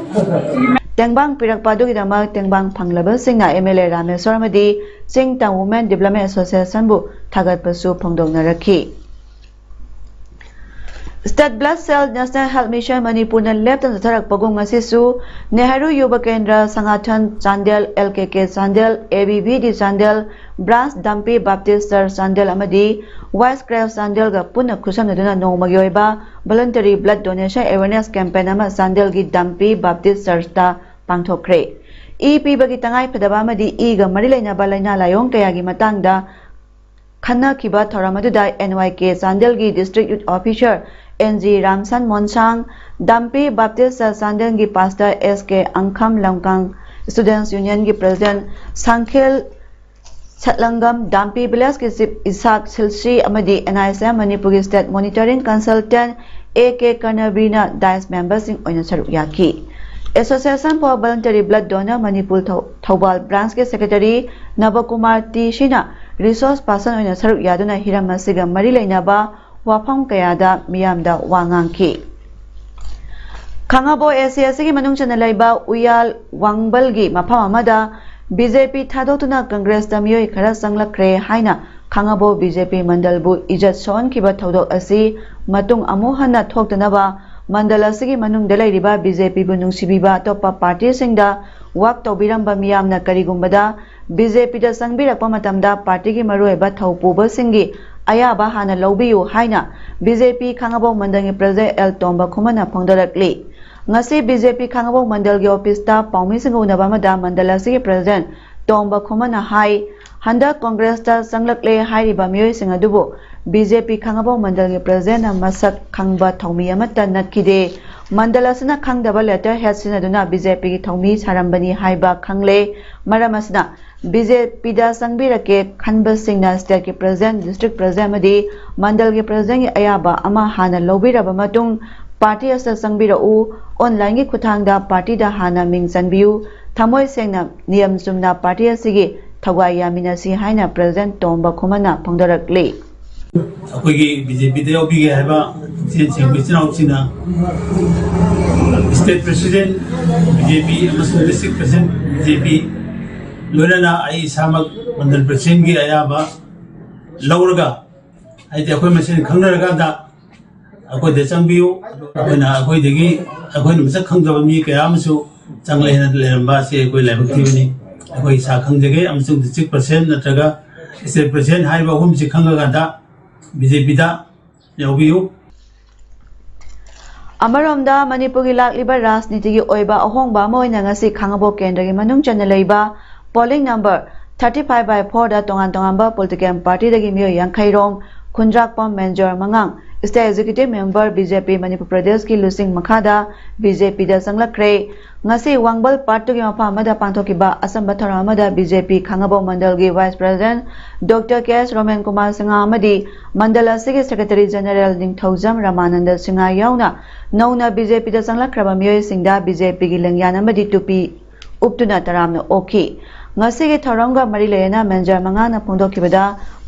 ꯇꯦꯡꯕꯥꯡ ꯄꯤꯔꯛꯄ ꯑꯗꯨꯒꯤꯗꯃꯛ ꯇꯦꯡꯕꯥꯡ ꯐꯪꯂꯕꯁꯤꯡꯅ ꯑꯦꯝ ꯑꯦꯜ ꯑꯦ ꯔꯥꯃꯦꯁꯣꯔ ꯑꯃꯗꯤ ꯆꯤꯡꯇꯝ ꯋꯨꯃꯦꯟ ꯗꯤꯕ꯭ꯂꯞꯃꯦꯟ ꯑꯦꯁꯣꯁꯤꯌꯦꯁꯟꯕꯨ ꯊꯥꯒꯠꯄꯁꯨ ꯐꯣꯡꯗꯣꯛꯅꯔꯛꯈꯤ꯫ State blood cell national health mission ꯃꯅꯤꯄꯨꯔꯅ ꯂꯦꯞꯇꯅ ꯆꯠꯊꯔꯛꯄꯒꯨꯝ ꯉꯁꯤꯁꯨ Nehru yuva Kendra, Sangathan Chandel, L K K Chandel, A B V D Chandel, branch Dampi Baptist church Chandel ꯑꯃꯗꯤ ꯋꯥꯏꯁ ꯀ꯭ꯔꯦꯐ ꯆꯥꯟꯗꯦꯜꯒ ꯄꯨꯟꯅ ꯈꯨꯠꯁꯝꯅꯗꯨꯅ ꯅꯣꯡꯃꯒꯤ ꯑꯣꯏꯕ voluntary blood donation awareness campaign ꯑꯃ ꯆꯥꯟꯗꯦꯜꯒꯤ ꯗꯝꯄꯤ ꯕꯥꯞꯇꯤꯁ ꯆꯔꯆꯇ ꯄꯥꯡꯊꯣꯛꯈ꯭ꯔꯦ꯫ ꯏ ꯄꯤꯕꯒꯤ ꯇꯉꯥꯏꯐꯗꯕ ꯑꯃꯗꯤ ꯏꯒ ꯃꯔꯤ ꯂꯩꯅꯕ ꯂꯥꯏꯅꯥ ꯂꯥꯏꯑꯣꯡ ꯀꯌꯥꯒꯤ ꯃꯇꯥꯡꯗ ꯈꯟꯅꯈꯤꯕ ꯊꯧꯔꯝ ꯑꯗꯨꯗ N Y K ꯆꯥꯟꯗꯦꯜꯒꯤ District Youth Officer N G Ramson Monsang, Dampi Baptist ꯆꯥꯟꯗꯦꯜꯒꯤ Pastor S K Angkham Lamkang, Students Unionꯒꯤ President ꯁꯥꯡꯈꯦꯜ ꯁꯠꯂꯪꯒꯝ, ꯗꯥꯝꯄꯤ Villageꯀꯤ Chief ꯏꯁꯥꯛ ꯁꯤꯜꯁ꯭ꯔꯤ ꯑꯃꯗꯤ N I S M ꯃꯅꯤꯄꯨꯔꯒꯤ State Monitoring Consultant A K ꯀꯔꯅꯕꯤꯔꯅ Dais memberꯁꯤꯡ ꯑꯣꯏꯅ ꯁꯔꯨꯛ ꯌꯥꯈꯤ꯫ Association for Voluntary Blood Donor Manipur ꯊꯧ-, ꯊꯧꯕꯥꯜ Branchꯀꯤ Secretary ꯅꯕꯀꯨꯃꯥꯔ ꯇꯤ ꯁꯤꯅ Resource Person ꯑꯣꯏꯅ ꯁꯔꯨꯛ ꯌꯥꯗꯨꯅ ꯍꯤꯔꯝ ꯑꯁꯤꯒ ꯃꯔꯤ ꯂꯩꯅꯕ ꯋꯥꯐꯝ ꯀꯌꯥꯗ ꯃꯤꯌꯥꯝꯗ ꯋꯥ ꯉꯥꯡꯈꯤ꯫ ꯈꯥꯉꯕꯣꯛ A C ꯑꯁꯤꯒꯤ ꯃꯅꯨꯡ ꯆꯟꯅ ꯂꯩꯕ ꯎꯌꯥꯜ ꯋꯥꯡꯕꯜꯒꯤ ꯃꯐꯝ ꯑꯃꯗ B J P ꯊꯥꯗꯣꯛꯇꯨꯅ Congressꯇ ꯃꯤꯑꯣꯏ ꯈꯔ ꯆꯪꯂꯛꯈ꯭ꯔꯦ ꯍꯥꯏꯅ ꯈꯥꯉꯕꯣꯛ B J P ꯃꯟꯗꯜꯕꯨ ꯏꯖꯠ ꯁꯣꯛꯍꯟꯈꯤꯕ ꯊꯧꯗꯣꯛ ꯑꯁꯤ ꯃꯇꯨꯡ ꯑꯃꯨꯛ ꯍꯟꯅ ꯊꯣꯛꯇꯅꯕ ꯃꯟꯗꯜ ꯑꯁꯤꯒꯤ ꯃꯅꯨꯡꯗ ꯂꯩꯔꯤꯕ B J Pꯕꯨ ꯅꯨꯡꯁꯤꯕꯤꯕ ꯑꯇꯣꯞꯄ partyꯁꯤꯡꯗ work ꯇꯧꯕꯤꯔꯝꯕ ꯃꯤꯌꯥꯝꯅ ꯀꯔꯤꯒꯨꯝꯕꯗ B J Pꯗ ꯆꯪꯕꯤꯔꯛꯄ ꯃꯇꯝꯗ partyꯒꯤ ꯃꯔꯨꯑꯣꯏꯕ ꯊꯧ ꯄꯨꯕꯁꯤꯡꯒꯤ ꯑꯌꯥꯕ ꯍꯥꯟꯅ ꯂꯧꯕꯤꯌꯨ ꯍꯥꯏꯅ B J P ꯈꯥꯉꯕꯣꯛ ꯃꯟꯗꯜꯒꯤ President L ꯇꯣꯝꯕ ꯈꯨꯃꯟꯅ ꯐꯣꯡꯗꯣꯔꯛꯂꯤ꯫ ꯉꯁꯤ B J P ꯈꯥꯉꯕꯣꯛ ꯃꯟꯗꯜꯒꯤ officeꯇ ꯄꯥꯎꯃꯤꯁꯤꯡꯒ ꯎꯅꯕ ꯑꯃꯗ ꯃꯟꯗꯜ ꯑꯁꯤꯒꯤ President ꯇꯣꯝꯕ ꯈꯨꯃꯟꯅ ꯍꯥꯏ, ꯍꯟꯗꯛ Congressꯇ ꯆꯪꯂꯛꯂꯦ ꯍꯥꯏꯔꯤꯕ ꯃꯤꯑꯣꯏꯁꯤꯡ ꯑꯗꯨꯕꯨ B J P ꯈꯥꯉꯕꯣꯛ ꯃꯟꯗꯜꯒꯤ Presidentꯅ ꯃꯁꯛ ꯈꯪꯕ ꯊꯧꯃꯤ ꯑꯃꯠꯇ ꯅꯠꯈꯤꯗꯦ꯫ ꯃꯟꯗꯜ ꯑꯁꯤꯅ ꯈꯪꯗꯕ letterhead ꯁꯤꯖꯤꯟꯅꯗꯨꯅ B J Pꯒꯤ ꯊꯧꯃꯤ ꯁꯥꯔꯝꯕꯅꯤ ꯍꯥꯏꯕ ꯈꯪꯂꯦ꯫ ꯃꯔꯝ ꯑꯁꯤꯅ B J Pꯗ ꯆꯪꯕꯤꯔꯛꯀꯦ ꯈꯟꯕꯁꯤꯡꯅ stateꯀꯤ President, District President ꯑꯃꯗꯤ ꯃꯟꯗꯜꯒꯤ Presidentꯀꯤ ꯑꯌꯥꯕ ꯑꯃ ꯍꯥꯟꯅ ꯂꯧꯕꯤꯔꯕ ꯃꯇꯨꯡ party ꯑꯁꯤꯗ ꯆꯪꯕꯤꯔꯛꯎ꯫ Onlineꯒꯤ ꯈꯨꯠꯊꯥꯡꯗ partyꯗ ꯍꯥꯟꯅ ꯃꯤꯡ ꯆꯟꯕꯤꯌꯨ꯫ ꯊꯃꯣꯏ ꯁꯦꯡꯅ, ꯅꯤꯌꯝ ꯆꯨꯝꯅ party ꯑꯁꯤꯒꯤ ꯊꯧꯒꯥꯏ ꯌꯥꯃꯤꯟꯅꯁꯤ ꯍꯥꯏꯅ President ꯇꯣꯝꯕ ꯈꯨꯃꯟꯅ ꯐꯣꯡꯗꯣꯔꯛꯂꯤ꯫ ꯑꯩꯈꯣꯏꯒꯤ B J Pꯗ ꯌꯥꯎꯕꯤꯒꯦ ꯍꯥꯏꯕ ꯄꯨꯛꯆꯦꯜ ꯁꯦꯡꯕ ꯏꯆꯤꯟ ꯏꯅꯥꯎꯁꯤꯡꯅ State President B J P ꯑꯃꯁꯨꯡ District President B J P, ꯂꯣꯏꯅꯅ ꯑꯩ ꯏꯁꯥꯃꯛ ꯃꯟꯗꯜ Presidentꯀꯤ ꯑꯌꯥꯕ ꯂꯧꯔꯒ, ꯍꯥꯏꯗꯤ ꯑꯩꯈꯣꯏ ꯃꯁꯦꯟ ꯈꯪꯅꯔꯀꯥꯟꯗ ꯑꯩꯈꯣꯏꯗ ꯆꯪꯕꯤꯌꯨ꯫ ꯑꯩꯈꯣꯏꯅ, ꯑꯩꯈꯣꯏꯗꯒꯤ, ꯑꯩꯈꯣꯏꯅ ꯃꯁꯛ ꯈꯪꯗꯕ ꯃꯤ ꯀꯌꯥ ꯑꯃꯁꯨ ꯆꯪꯂꯛꯑꯦꯅ ꯂꯩꯔꯝꯕ ꯑꯁꯤ ꯑꯩꯈꯣꯏ ꯂꯥꯏꯕꯛ ꯊꯤꯕꯅꯤ꯫ ꯑꯩꯈꯣꯏ ꯏꯁꯥ ꯈꯪꯖꯒꯦ ꯑꯃꯁꯨꯡ District President ꯅꯠꯇ꯭ꯔꯒ State President ꯍꯥꯏꯔꯤꯕ ꯑꯍꯨꯝꯁꯤ ꯈꯪꯉꯀꯥꯟꯗ B J Pꯗ ꯌꯥꯎꯕꯤꯌꯨ꯫ ꯑꯃꯔꯣꯝꯗ, ꯃꯅꯤꯄꯨꯔꯒꯤ ꯂꯥꯛꯂꯤꯕ ꯔꯥꯖꯅꯤꯇꯤꯒꯤ ꯑꯣꯏꯕ ꯑꯍꯣꯡꯕ ꯑꯃ ꯑꯣꯏꯅ ꯉꯁꯤ ꯈꯥꯉꯕꯣꯛ ꯀꯦꯟꯗ꯭ꯔꯒꯤ ꯃꯅꯨꯡ ꯆꯟꯅ ꯂꯩꯕ polling number thirty five by four ꯗ ꯇꯣꯉꯥꯟ ꯇꯣꯉꯥꯟꯕ ꯄꯣꯂꯤꯇꯤꯀꯦꯜ ꯄꯥꯔꯇꯤꯗꯒꯤ ꯃꯤꯑꯣꯏ ꯌꯥꯡꯈꯩ ꯔꯣꯝ, ꯈꯨꯟꯗ꯭ꯔꯥꯛꯄꯝ ꯃꯦꯟꯖꯣꯔ ꯃꯉꯥꯡ, state executive member B J P Manipur ꯄ꯭ꯔꯗꯦꯁꯀꯤ ꯂꯨꯆꯤꯡ ꯃꯈꯥꯗ ꯕꯤ ꯖꯦ ꯄꯤꯗ ꯆꯪꯂꯛꯈ꯭ꯔꯦ꯫ ꯉꯁꯤ ꯋꯥꯡꯕꯜ ꯄꯥꯔꯠ ꯇꯨꯒꯤ ꯃꯐꯝ ꯑꯃꯗ ꯄꯥꯡꯊꯣꯛꯈꯤꯕ ꯑꯆꯝꯕ ꯊꯧꯔꯝ ꯑꯃꯗ ꯕꯤ ꯖꯦ ꯄꯤ ꯈꯥꯉꯕꯣꯛ ꯃꯟꯗꯜꯒꯤ ꯚꯥꯏꯁ ꯄ꯭ꯔꯦꯁꯤꯗꯦꯟꯠ ꯗꯣꯛꯇꯔ ꯀꯦ ꯑꯦꯁ ꯔꯣꯃꯦꯟ ꯀꯨꯃꯥꯔ ꯁꯤꯡꯍ ꯑꯃꯗꯤ ꯃꯟꯗꯜ ꯑꯁꯤꯒꯤ ꯁꯦꯀ꯭ꯔꯦꯇꯔꯤ ꯖꯦꯅꯔꯦꯜ ꯅꯤꯡꯊꯧꯖꯝ ꯔꯃꯥꯅꯟꯗ ꯁꯤꯡꯍ ꯌꯥꯎꯅ ꯅꯧꯅ ꯕꯤ ꯖꯦ ꯄꯤꯗ ꯆꯪꯂꯛꯈ꯭ꯔꯕ ꯃꯤꯑꯣꯏꯁꯤꯡꯗ ꯕꯤ ꯖꯦ ꯄꯤꯒꯤ ꯂꯦꯡꯌꯥꯟ ꯑꯃꯗꯤ ꯇꯨꯄꯤ ꯎꯞꯇꯨꯅ ꯇꯔꯥꯝꯅ ꯑꯣꯛꯈꯤ꯫ ꯉꯁꯤꯒꯤ ꯊꯧꯔꯝꯒ ꯃꯔꯤ ꯂꯩꯅꯅ ꯃꯦꯟꯖꯔ ꯃꯉꯥꯅ ꯐꯣꯡꯗꯣꯛꯈꯤꯕꯗ,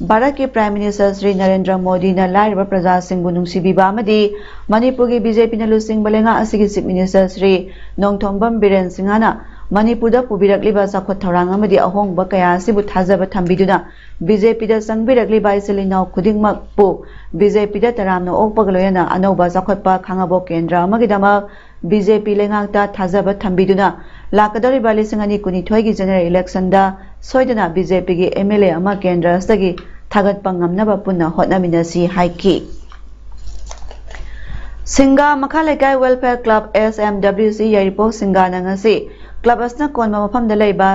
ꯚꯥꯔꯠꯀꯤ ꯄ꯭ꯔꯥꯏꯝ ꯃꯤꯅꯤꯁꯇꯔ ꯁ꯭ꯔꯤ ꯅꯔꯦꯟꯗ꯭ꯔ ꯃꯣꯗꯤꯅ ꯂꯥꯏꯔꯕ ꯄ꯭ꯔꯖꯥꯁꯤꯡꯕꯨ ꯅꯨꯡꯁꯤꯕꯤꯕ ꯑꯃꯗꯤ ꯃꯅꯤꯄꯨꯔꯒꯤ ꯕꯤ ꯖꯦ ꯄꯤꯅ ꯂꯨꯆꯤꯡꯕ ꯂꯩꯉꯥꯛ ꯑꯁꯤꯒꯤ ꯆꯤꯐ ꯃꯤꯅꯤꯁꯇꯔ ꯁ꯭ꯔꯤ ꯅꯣꯡꯊꯣꯝꯕꯝ ꯕꯤꯔꯦꯟ ꯁꯤꯡꯍꯅ ꯃꯅꯤꯄꯨꯔꯗ ꯄꯨꯕꯤꯔꯛꯂꯤꯕ ꯆꯥꯎꯈꯠ ꯊꯧꯔꯥꯡ ꯑꯃꯗꯤ ꯑꯍꯣꯡꯕ ꯀꯌꯥ ꯑꯁꯤꯕꯨ ꯊꯥꯖꯕ ꯊꯝꯕꯤꯗꯨꯅ ꯕꯤ ꯖꯦ ꯄꯤꯗ ꯆꯪꯕꯤꯔꯛꯂꯤꯕ ꯏꯆꯤꯜ ꯏꯅꯥꯎ ꯈꯨꯗꯤꯡꯃꯛꯄꯨ ꯕꯤ ꯖꯦ ꯄꯤꯗ ꯇꯔꯥꯝꯅ ꯑꯣꯛꯄꯒ ꯂꯣꯏꯅꯅ ꯑꯅꯧꯕ ꯆꯥꯎꯈꯠꯄ ꯈꯥꯉꯕꯣꯛ ꯀꯦꯟꯗ꯭ꯔ ꯑꯃꯒꯤꯗꯃꯛ ꯕꯤ ꯖꯦ ꯄꯤ ꯂꯩꯉꯥꯛꯇ ꯊꯥꯖꯕ ꯊꯝꯕꯤꯗꯨꯅ ꯂꯥꯛꯀꯗꯧꯔꯤꯕ ꯂꯤꯁꯤꯡ ꯑꯅꯤ ꯀꯨꯟꯅꯤꯊꯣꯏꯒꯤ ꯖꯦꯅꯔꯦꯜ ꯏꯂꯦꯛꯁꯟꯗ ꯁꯣꯏꯗꯅ ꯕꯤ ꯖꯦ ꯄꯤꯒꯤ ꯑꯦꯝ ꯑꯦꯜ ꯑꯦ ꯑꯃ ꯀꯦꯟꯗ꯭ꯔ ꯑꯁꯤꯗꯒꯤ ꯊꯥꯒꯠꯄ ꯉꯝꯅꯕ ꯄꯨꯟꯅ ꯍꯣꯠꯅꯃꯤꯟꯅꯁꯤ ꯍꯥꯏꯈꯤ꯫ ꯁꯤꯡꯒꯥ ꯃꯈꯥ ꯂꯩꯀꯥꯏ ꯋꯦꯜꯐꯤꯌꯔ ꯀ꯭ꯂꯕ, ꯑꯦꯁ ꯑꯦꯝ ꯗꯕ꯭ꯂꯤꯎ ꯁꯤ, ꯌꯥꯏꯔꯤꯄꯣꯛ ꯁꯤꯡꯒꯥꯅ ꯉꯁꯤ ꯀ꯭ꯂꯕ ꯑꯁꯤꯅ ꯀꯣꯟꯕ ꯃꯐꯝꯗ ꯂꯩꯕ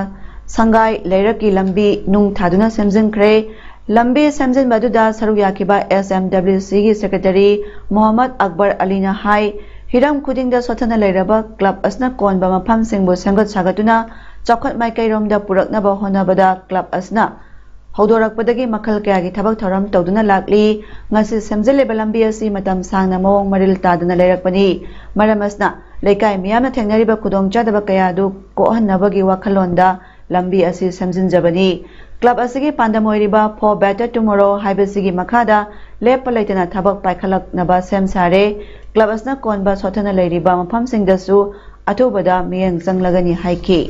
ꯁꯪꯒꯥꯏ ꯂꯩꯔꯛꯀꯤ ꯂꯝꯕꯤ ꯅꯨꯡ ꯊꯥꯗꯨꯅ ꯁꯦꯝꯖꯤꯟꯈ꯭ꯔꯦ꯫ ꯂꯝꯕꯤ ꯁꯦꯝꯖꯤꯟꯕ ꯑꯗꯨꯗ ꯁꯔꯨꯛ ꯌꯥꯈꯤꯕ ꯑꯦꯁ ꯑꯦꯝ ꯗꯕ꯭ꯂꯤꯎ ꯁꯤꯒꯤ ꯁꯦꯀ꯭ꯔꯦꯇꯔꯤ ꯃꯣꯍꯝꯃꯗ ꯑꯛꯕꯔ ꯑꯂꯤꯅ ꯍꯥꯏ, ꯍꯤꯔꯝ ꯈꯨꯗꯤꯡꯗ ꯁꯣꯠꯊꯅ ꯂꯩꯔꯕ ꯀ꯭ꯂꯕ ꯑꯁꯤꯅ ꯀꯣꯟꯕ ꯃꯐꯝꯁꯤꯡꯕꯨ ꯁꯦꯝꯒꯠ ꯁꯥꯒꯠꯇꯨꯅ ꯆꯥꯎꯈꯠ ꯃꯥꯏꯀꯩꯔꯣꯝꯗ ꯄꯨꯔꯛꯅꯕ ꯍꯣꯠꯅꯕꯗ ꯀ꯭ꯂꯕ ꯑꯁꯤꯅ ꯍꯧꯗꯣꯔꯛꯄꯗꯒꯤ ꯃꯈꯜ ꯀꯌꯥꯒꯤ ꯊꯕꯛ ꯊꯧꯔꯝ ꯇꯧꯗꯨꯅ ꯂꯥꯛꯂꯤ꯫ ꯉꯁꯤ ꯁꯦꯝꯖꯤꯜꯂꯤꯕ ꯂꯝꯕꯤ ꯑꯁꯤ ꯃꯇꯝ ꯁꯥꯡꯅ ꯃꯑꯣꯡ ꯃꯔꯤꯜ ꯇꯥꯗꯅ ꯂꯩꯔꯛꯄꯅꯤ꯫ ꯃꯔꯝ ꯑꯁꯤꯅ ꯂꯩꯀꯥꯏ ꯃꯤꯌꯥꯝꯅ ꯊꯦꯡꯅꯔꯤꯕ ꯈꯨꯗꯣꯡꯆꯥꯗꯕ ꯀꯌꯥ ꯑꯗꯨ ꯀꯣꯛꯍꯟꯅꯕꯒꯤ ꯋꯥꯈꯜꯂꯣꯟꯗ ꯂꯝꯕꯤ ꯑꯁꯤ ꯁꯦꯝꯖꯤꯟꯖꯕꯅꯤ꯫ ꯀ꯭ꯂꯕ ꯑꯁꯤꯒꯤ ꯄꯥꯟꯗꯝ ꯑꯣꯏꯔꯤꯕ For Better Tomorrow ꯍꯥꯏꯕꯁꯤꯒꯤ ꯃꯈꯥꯗ ꯂꯦꯞꯄ ꯂꯩꯇꯅ ꯊꯕꯛ ꯄꯥꯏꯈꯠꯂꯛꯅꯕ ꯁꯦꯝ ꯁꯥꯔꯦ꯫ ꯀ꯭ꯂꯕ ꯑꯁꯤꯅ ꯀꯣꯟꯕ ꯁꯣꯠꯊꯅ ꯂꯩꯔꯤꯕ ꯃꯐꯝꯁꯤꯡꯗꯁꯨ ꯑꯊꯨꯕꯗ ꯃꯤꯠꯌꯦꯡ ꯆꯪꯂꯒꯅꯤ ꯍꯥꯏꯈꯤ꯫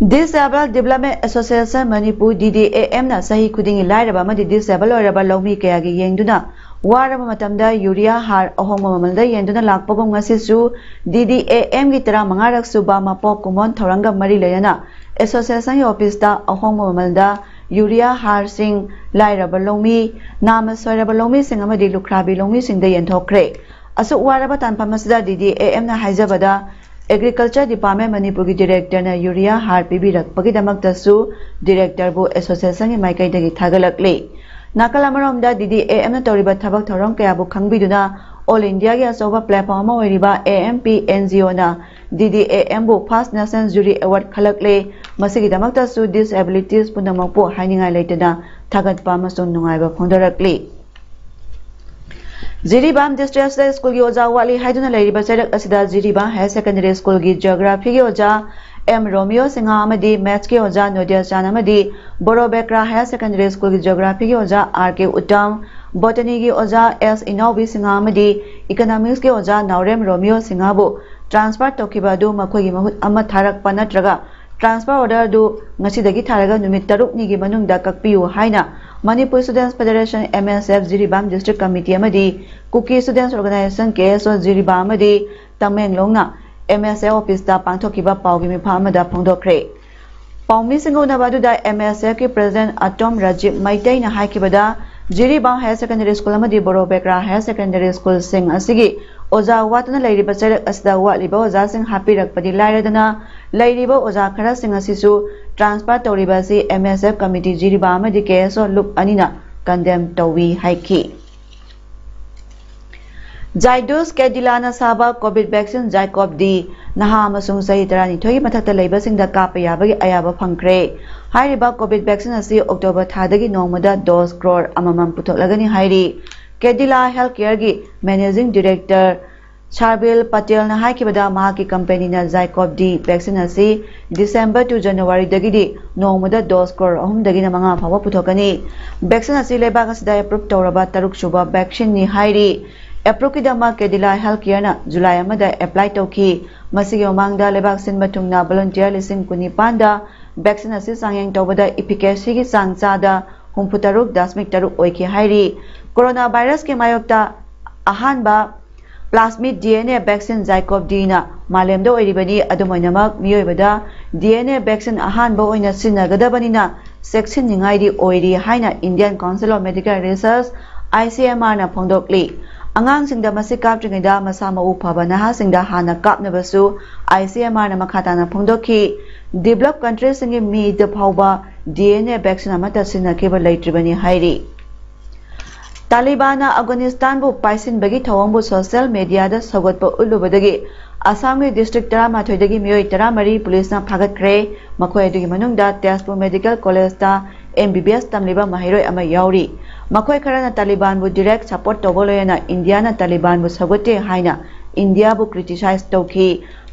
Disabled Development Association Manipur, D D A M ꯅ ꯆꯍꯤ ꯈꯨꯗꯤꯡꯒꯤ ꯂꯥꯏꯔꯕ ꯑꯃꯗꯤ disabled ꯑꯣꯏꯔꯕ ꯂꯧꯃꯤ ꯀꯌꯥꯒꯤ ꯌꯦꯡꯗꯨꯅ ꯋꯥꯔꯕ ꯃꯇꯝꯗ ꯌꯨꯔꯤꯌꯥ ꯍꯥꯔ ꯑꯍꯣꯡꯕ ꯃꯃꯜꯗ ꯌꯦꯟꯗꯨꯅ ꯂꯥꯛꯄꯒꯨꯝ, ꯉꯁꯤꯁꯨ D D A M ꯒꯤ ꯇꯔꯥꯃꯉꯥꯔꯛ ꯁꯨꯕ ꯃꯄꯣꯛ ꯀꯨꯝꯑꯣꯟ ꯊꯧꯔꯝꯒ ꯃꯔꯤ ꯂꯩꯅꯅ association ꯒꯤ office ꯇ ꯑꯍꯣꯡꯕ ꯃꯃꯜꯗ ꯌꯨꯔꯤꯌꯥ ꯍꯥꯔꯁꯤꯡ ꯂꯥꯏꯔꯕ ꯂꯧꯃꯤ, ꯅꯥꯃ ꯁꯣꯏꯔꯕ ꯂꯧꯃꯤꯁꯤꯡ ꯑꯃꯗꯤ ꯂꯨꯈ꯭ꯔꯥꯕꯤ ꯂꯧꯃꯤꯁꯤꯡꯗ ꯌꯦꯟꯊꯣꯛꯈ꯭ꯔꯦ꯫ ꯑꯁꯨꯛ ꯋꯥꯔꯕ ꯇꯥꯟꯐꯝ ꯑꯁꯤꯗ D D A M ꯅ ꯍꯥꯏꯖꯕꯗ, ꯑꯦꯒ꯭ꯔꯤꯀꯜꯆꯔ ꯗꯤꯄꯥꯔꯠꯃꯦꯟ ꯃꯅꯤꯄꯨꯔꯒꯤ ꯗꯤꯔꯦꯛꯇꯔꯅ ꯌꯨꯔꯤꯌꯥ ꯍꯥꯔ ꯄꯤꯕꯤꯔꯛꯄꯒꯤꯗꯃꯛꯇꯁꯨ ꯗꯤꯔꯦꯛꯇꯔꯕꯨ ꯑꯦꯁꯣꯁꯤꯌꯦꯁꯟꯒꯤ ꯃꯥꯏꯀꯩꯗꯒꯤ ꯊꯥꯒꯠꯂꯛꯂꯤ꯫ ꯅꯥꯀꯜ ꯑꯃꯔꯣꯝꯗ, ꯗꯤ ꯗꯤ ꯑꯦ ꯑꯦꯝꯅ ꯇꯧꯔꯤꯕ ꯊꯕꯛ ꯊꯧꯔꯝ ꯀꯌꯥꯕꯨ ꯈꯪꯕꯤꯗꯨꯅ ꯑꯣꯜ ꯏꯟꯗꯤꯌꯥꯒꯤ ꯑꯆꯧꯕ ꯄ꯭ꯂꯦꯠꯐꯣꯝ ꯑꯃ ꯑꯣꯏꯔꯤꯕ A M P N G O D D A ꯑꯦꯝꯕꯨ ꯐꯥꯔꯁ ꯅꯦꯁꯅꯦꯜ ꯖꯨꯔꯤ ꯑꯦꯋꯥꯔꯗ ꯈꯜꯂꯛꯂꯦ꯫ ꯃꯁꯤꯒꯤꯗꯃꯛꯇꯁꯨ ꯗꯤꯁꯑꯦꯕꯤꯂꯤꯇꯤꯁ ꯄꯨꯝꯅꯃꯛꯄꯨ ꯍꯥꯏꯅꯤꯡꯉꯥꯏ ꯂꯩꯇꯅ ꯊꯥꯒꯠꯄ ꯑꯃꯁꯨꯡ ꯅꯨꯡꯉꯥꯏꯕ ꯐꯣꯡꯗꯣꯔꯛꯂꯤ꯫ ꯖꯤꯔꯤꯕꯥꯝ ꯗꯤꯁꯇ꯭ꯔꯤꯛ ꯑꯁꯤꯗ ꯁ꯭ꯀꯨꯜꯒꯤ ꯑꯣꯖꯥ ꯋꯥꯠꯂꯤ ꯍꯥꯏꯗꯨꯅ ꯂꯩꯔꯤꯕ ꯆꯩꯔꯛ ꯑꯁꯤꯗ ꯖꯤꯔꯤꯕꯥꯝ ꯍꯥꯌꯔ ꯁꯦꯀꯦꯟꯗꯔꯤ ꯁ꯭ꯀꯨꯜꯒꯤ ꯖꯤꯑꯣꯒ꯭ꯔꯥꯐꯤꯒꯤ ꯑꯣꯖꯥ ꯑꯦꯝ ꯔꯣꯃꯤꯌꯣ ꯁꯤꯡꯍ ꯑꯃꯗꯤ ꯃꯦꯠꯁꯀꯤ ꯑꯣꯖꯥ ꯅꯣꯗꯤꯌꯥ ꯆꯥꯟ ꯑꯃꯗꯤ ꯕꯣꯔꯣ ꯕꯦꯀ꯭ꯔꯥ ꯍꯥꯌꯔ ꯁꯦꯀꯦꯟꯗꯔꯤ ꯁ꯭ꯀꯨꯜꯒꯤ ꯖꯤꯑꯣꯒ꯭ꯔꯥꯐꯤꯒꯤ ꯑꯣꯖꯥ ꯑꯥꯔ ꯀꯦ ꯎꯠꯇꯝ, ꯕꯣꯇꯅꯤꯒꯤ ꯑꯣꯖꯥ ꯑꯦꯁ ꯏꯅꯥꯎꯕꯤ ꯁꯤꯡꯍ ꯑꯃꯗꯤ ꯏꯀꯅꯣꯃꯤꯛꯁꯀꯤ ꯑꯣꯖꯥ ꯅꯥꯎꯔꯦꯝ ꯔꯣꯃꯤꯌꯣ ꯁꯤꯡꯍꯕꯨ ꯇ꯭ꯔꯥꯟꯁꯐꯔ ꯇꯧꯈꯤꯕ ꯑꯗꯨ ꯃꯈꯣꯏꯒꯤ ꯃꯍꯨꯠ ꯑꯃ ꯊꯥꯔꯛꯄ ꯅꯠꯇ꯭ꯔꯒ ꯇ꯭ꯔꯥꯟꯁꯐꯔ ꯑꯣꯔꯗꯔ ꯑꯗꯨ ꯉꯁꯤꯗꯒꯤ ꯊꯥꯔꯒ ꯅꯨꯃꯤꯠ ꯇꯔꯨꯛꯅꯤꯒꯤ ꯃꯅꯨꯡꯗ ꯀꯛꯄꯤꯌꯨ ꯍꯥꯏꯅ ꯃꯅꯤꯄꯨꯔ ꯁ꯭ꯇꯨꯗꯦꯟꯠꯁ ꯐꯦꯗꯔꯦꯁꯟ, ꯑꯦꯝ ꯑꯦꯁ ꯑꯦꯐ, ꯖꯤꯔꯤꯕꯥꯝ ꯗꯤꯁꯇ꯭ꯔꯤꯛ ꯀꯃꯤꯇꯤ ꯑꯃꯗꯤ ꯀꯨꯀꯤ ꯁ꯭ꯇꯨꯗꯦꯟꯠꯁ ꯑꯣꯔꯒꯅꯥꯏꯖꯦꯁꯟ, ꯀꯦ ꯑꯦꯁ ꯑꯣ, ꯖꯤꯔꯤꯕꯥꯝ ꯑꯃꯗꯤ ꯇꯃꯦꯡꯂꯣꯡꯅ ꯑꯦꯝ ꯑꯦꯁ ꯑꯦꯐ ꯑꯣꯐꯤꯁꯇ ꯄꯥꯡꯊꯣꯛꯈꯤꯕ ꯄꯥꯎꯒꯤ ꯃꯤꯐꯝ ꯑꯃꯗ ꯐꯣꯡꯗꯣꯛꯈ꯭ꯔꯦ꯫ ꯄꯥꯎꯃꯤꯁꯤꯡꯒ ꯎꯅꯕ ꯑꯗꯨꯗ ꯑꯦꯝ ꯑꯦꯁ ꯑꯦꯐꯀꯤ ꯄ꯭ꯔꯦꯁꯤꯗꯦꯟꯠ ꯑꯇꯣꯝ ꯔꯥꯖꯤꯕ ꯃꯩꯇꯩꯅ ꯍꯥꯏꯈꯤꯕꯗ, ꯖꯤꯔꯤꯕꯥꯝ ꯍꯥꯌꯔ ꯁꯦꯀꯦꯟꯗꯔꯤ ꯁ꯭ꯀꯨꯜ ꯑꯃꯗꯤ ꯕꯣꯔꯣ ꯕꯦꯀ꯭ꯔꯥ ꯍꯥꯌꯔ ꯁꯦꯀꯦꯟꯗꯔꯤ ꯁ꯭ꯀꯨꯜꯁꯤꯡ ꯑꯁꯤꯒꯤ ꯑꯣꯖꯥ ꯋꯥꯠꯇꯨꯅ ꯂꯩꯔꯤꯕ ꯆꯩꯔꯛ ꯑꯁꯤꯗ ꯋꯥꯠꯂꯤꯕ ꯑꯣꯖꯥꯁꯤꯡ ꯍꯥꯞꯄꯤꯔꯛꯄꯗꯤ ꯂꯥꯏꯔꯗꯅ, ꯂꯩꯔꯤꯕ ꯑꯣꯖꯥ ꯈꯔꯁꯤꯡ ꯑꯁꯤꯁꯨ ꯇ꯭ꯔꯥꯟꯁꯐꯔ ꯇꯧꯔꯤꯕ ꯑꯁꯤ ꯑꯦꯝ ꯑꯦꯁ ꯑꯦꯐ ꯀꯃꯤꯇꯤ ꯖꯤꯔꯤꯕꯥꯝ ꯑꯃꯗꯤ ꯀꯦ ꯑꯦꯁ ꯑꯣ ꯂꯨꯞ ꯑꯅꯤꯅ ꯀꯟꯗꯦꯝ ꯇꯧꯏ ꯍꯥꯏꯈꯤ꯫ ꯖꯥꯏꯗꯨꯁ ꯀꯦꯗꯤꯂꯥꯅ ꯁꯥꯕ ꯀꯣꯚꯤꯗ ꯚꯦꯛꯁꯤꯟ ꯖꯥꯏꯀꯣꯚ ꯗꯤ ꯅꯍꯥ ꯑꯃꯁꯨꯡ ꯆꯍꯤ ꯇꯔꯥꯅꯤꯊꯣꯏꯒꯤ ꯃꯊꯛꯇ ꯂꯩꯕꯁꯤꯡꯗ ꯀꯥꯞꯄ ꯌꯥꯕꯒꯤ ꯑꯌꯥꯕ ꯐꯪꯈ꯭ꯔꯦ꯫ ꯍꯥꯏꯔꯤꯕ ꯀꯣꯚꯤꯗ ꯚꯦꯛꯁꯤꯟ ꯑꯁꯤ ꯑꯣꯛꯇꯣꯕꯔ ꯊꯥꯗꯒꯤ ꯅꯣꯡꯃꯗ ꯗꯣꯁ ꯀ꯭ꯔꯣꯔ ꯑꯃꯃꯝ ꯄꯨꯊꯣꯛꯂꯒꯅꯤ ꯍꯥꯏꯔꯤ꯫ ꯀꯦꯗꯤꯂꯥ ꯍꯦꯜꯊ ꯀꯦꯌꯔꯒꯤ ꯃꯦꯅꯦꯖꯤꯡ ꯗꯤꯔꯦꯛꯇꯔ ꯁꯥꯔꯕꯤꯜ ꯄꯇꯦꯜꯅ ꯍꯥꯏꯈꯤꯕꯗ, ꯃꯍꯥꯛꯀꯤ ꯀꯝꯄꯦꯅꯤꯅ ꯖꯥꯏꯀꯣꯚ ꯗꯤ ꯚꯦꯛꯁꯤꯟ ꯑꯁꯤ ꯗꯤꯁꯦꯝꯕꯔ to ꯖꯅꯋꯥꯔꯤꯗꯒꯤꯗꯤ ꯅꯣꯡꯃꯗ ꯗꯣꯁ ꯀ꯭ꯔꯣꯔ ꯑꯍꯨꯝꯗꯒꯤꯅ ꯃꯉꯥ ꯐꯥꯎꯕ ꯄꯨꯊꯣꯛꯀꯅꯤ꯫ ꯚꯦꯛꯁꯤꯟ ꯑꯁꯤ ꯂꯩꯕꯥꯛ ꯑꯁꯤꯗ ꯑꯦꯄ꯭ꯔꯨꯚ ꯇꯧꯔꯕ ꯇꯔꯨꯛ ꯁꯨꯕ ꯚꯦꯛꯁꯤꯟꯅꯤ ꯍꯥꯏꯔꯤ꯫ ꯑꯦꯄ꯭ꯔꯨꯚꯀꯤꯗꯃꯛ ꯀꯦꯗꯤꯂꯥ ꯍꯦꯜꯊ ꯀꯦꯌꯔꯅ ꯖꯨꯂꯥꯏ ꯑꯃꯗ ꯑꯦꯄ꯭ꯂꯥꯏ ꯇꯧꯈꯤ꯫ ꯃꯁꯤꯒꯤ ꯃꯃꯥꯡꯗ ꯂꯩꯕꯥꯛ ꯁꯤꯟꯕ ꯊꯨꯡꯅ ꯚꯣꯂꯨꯟꯇꯤꯌꯔ ꯂꯤꯁꯤꯡ ꯀꯨꯟꯅꯤꯄꯥꯟꯗ ꯚꯦꯛꯁꯤꯟ ꯑꯁꯤ ꯆꯥꯡꯌꯦꯡ ꯇꯧꯕꯗ ꯏꯐꯤꯀꯦꯁꯤꯒꯤ ꯆꯥꯡ ꯆꯥꯗ ꯍꯨꯝꯐꯨꯇꯔꯨꯛ ꯗꯁꯃꯤꯛ ꯇꯔꯨꯛ ꯑꯣꯏꯈꯤ ꯍꯥꯏꯔꯤ꯫ ꯀꯣꯔꯣꯅꯥ ꯚꯥꯏꯔꯁꯀꯤ ꯃꯥꯌꯣꯛꯇ ꯑꯍꯥꯟꯕ ꯄ꯭ꯂꯥꯁꯃꯤꯗ ꯗꯤ ꯑꯦꯟ ꯑꯦ ꯚꯦꯛꯁꯤꯟ ꯖꯥꯏꯀꯣꯚ ꯗꯤꯅ ꯃꯥꯂꯦꯝꯗ ꯑꯣꯏꯔꯤꯕꯅꯤ꯫ ꯑꯗꯨꯝ ꯑꯣꯏꯅꯃꯛ, ꯃꯤꯑꯣꯏꯕꯗ ꯗꯤ ꯑꯦꯟ ꯑꯦ ꯚꯦꯛꯁꯤꯟ ꯑꯍꯥꯟꯕ ꯑꯣꯏꯅ ꯁꯤꯖꯤꯟꯅꯒꯗꯕꯅꯤꯅ ꯆꯦꯛꯁꯤꯟꯅꯤꯡꯉꯥꯏꯗꯤ ꯑꯣꯏꯔꯤ ꯍꯥꯏꯅ Indian Council of Medical Research, I C M R ꯅ ꯐꯣꯡꯗꯣꯛꯂꯤ꯫ ꯑꯉꯥꯡꯁꯤꯡꯗ ꯃꯁꯤ ꯀꯥꯞꯇ꯭ꯔꯤꯉꯩꯗ ꯃꯁꯥ ꯃꯎ ꯐꯕ ꯅꯍꯥꯁꯤꯡꯗ ꯍꯥꯟꯅ ꯀꯥꯞꯅꯕꯁꯨ ꯑꯥꯏ ꯁꯤ ꯑꯦꯝ ꯑꯥꯔꯅ ꯃꯈꯥ ꯇꯥꯅ ꯐꯣꯡꯗꯣꯛꯈꯤ꯫ Developed countryꯁꯤꯡꯒꯤ ꯃꯤꯗ ꯐꯥꯎꯕ ꯗꯤ ꯑꯦꯟ ꯑꯦ vaccine ꯑꯃꯠꯇ ꯁꯤꯖꯤꯟꯅꯈꯤꯕ ꯂꯩꯇ꯭ꯔꯤꯕꯅꯤ ꯍꯥꯏꯔꯤ꯫ ꯇꯥꯂꯤꯕꯥꯟꯅ ꯑꯐꯒꯥꯅꯤꯁꯇꯥꯟꯕꯨ ꯄꯥꯏꯁꯤꯟꯕꯒꯤ ꯊꯧꯑꯣꯡꯕꯨ social mediaꯗ ꯁꯧꯒꯠꯄ ꯎꯠꯂꯨꯕꯗꯒꯤ ꯑꯁꯥꯝꯒꯤ district ꯇꯔꯥꯃꯥꯊꯣꯏꯗꯒꯤ ꯃꯤꯑꯣꯏ ꯇꯔꯥꯃꯔꯤ ꯄꯨꯂꯤꯁꯅ ꯐꯥꯒꯠꯈ꯭ꯔꯦ꯫ ꯃꯈꯣꯏ ꯑꯗꯨꯒꯤ ꯃꯅꯨꯡꯗ ꯇꯦꯖꯄꯨꯔ ꯃꯦꯗꯤꯀꯦꯜ ꯀꯣꯂꯦꯖꯇ ꯑꯦꯝ ꯕꯤ ꯕꯤ ꯑꯦꯁ ꯇꯝꯂꯤꯕ ꯃꯍꯩꯔꯣꯏ ꯑꯃ ꯌꯥꯎꯔꯤ꯫ ꯃꯈꯣꯏ ꯈꯔꯅ ꯇꯥꯂꯤꯕꯥꯟꯕꯨ direct support ꯇꯧꯕ ꯂꯣꯏꯅꯅ ꯏꯟꯗꯤꯌꯥꯅ ꯇꯥꯂꯤꯕꯥꯟꯕꯨ ꯁꯧꯒꯠꯇꯦ ꯍꯥꯏꯅ ꯏꯟꯗꯤꯌꯥꯕꯨ criticize ꯇꯧꯈꯤ꯫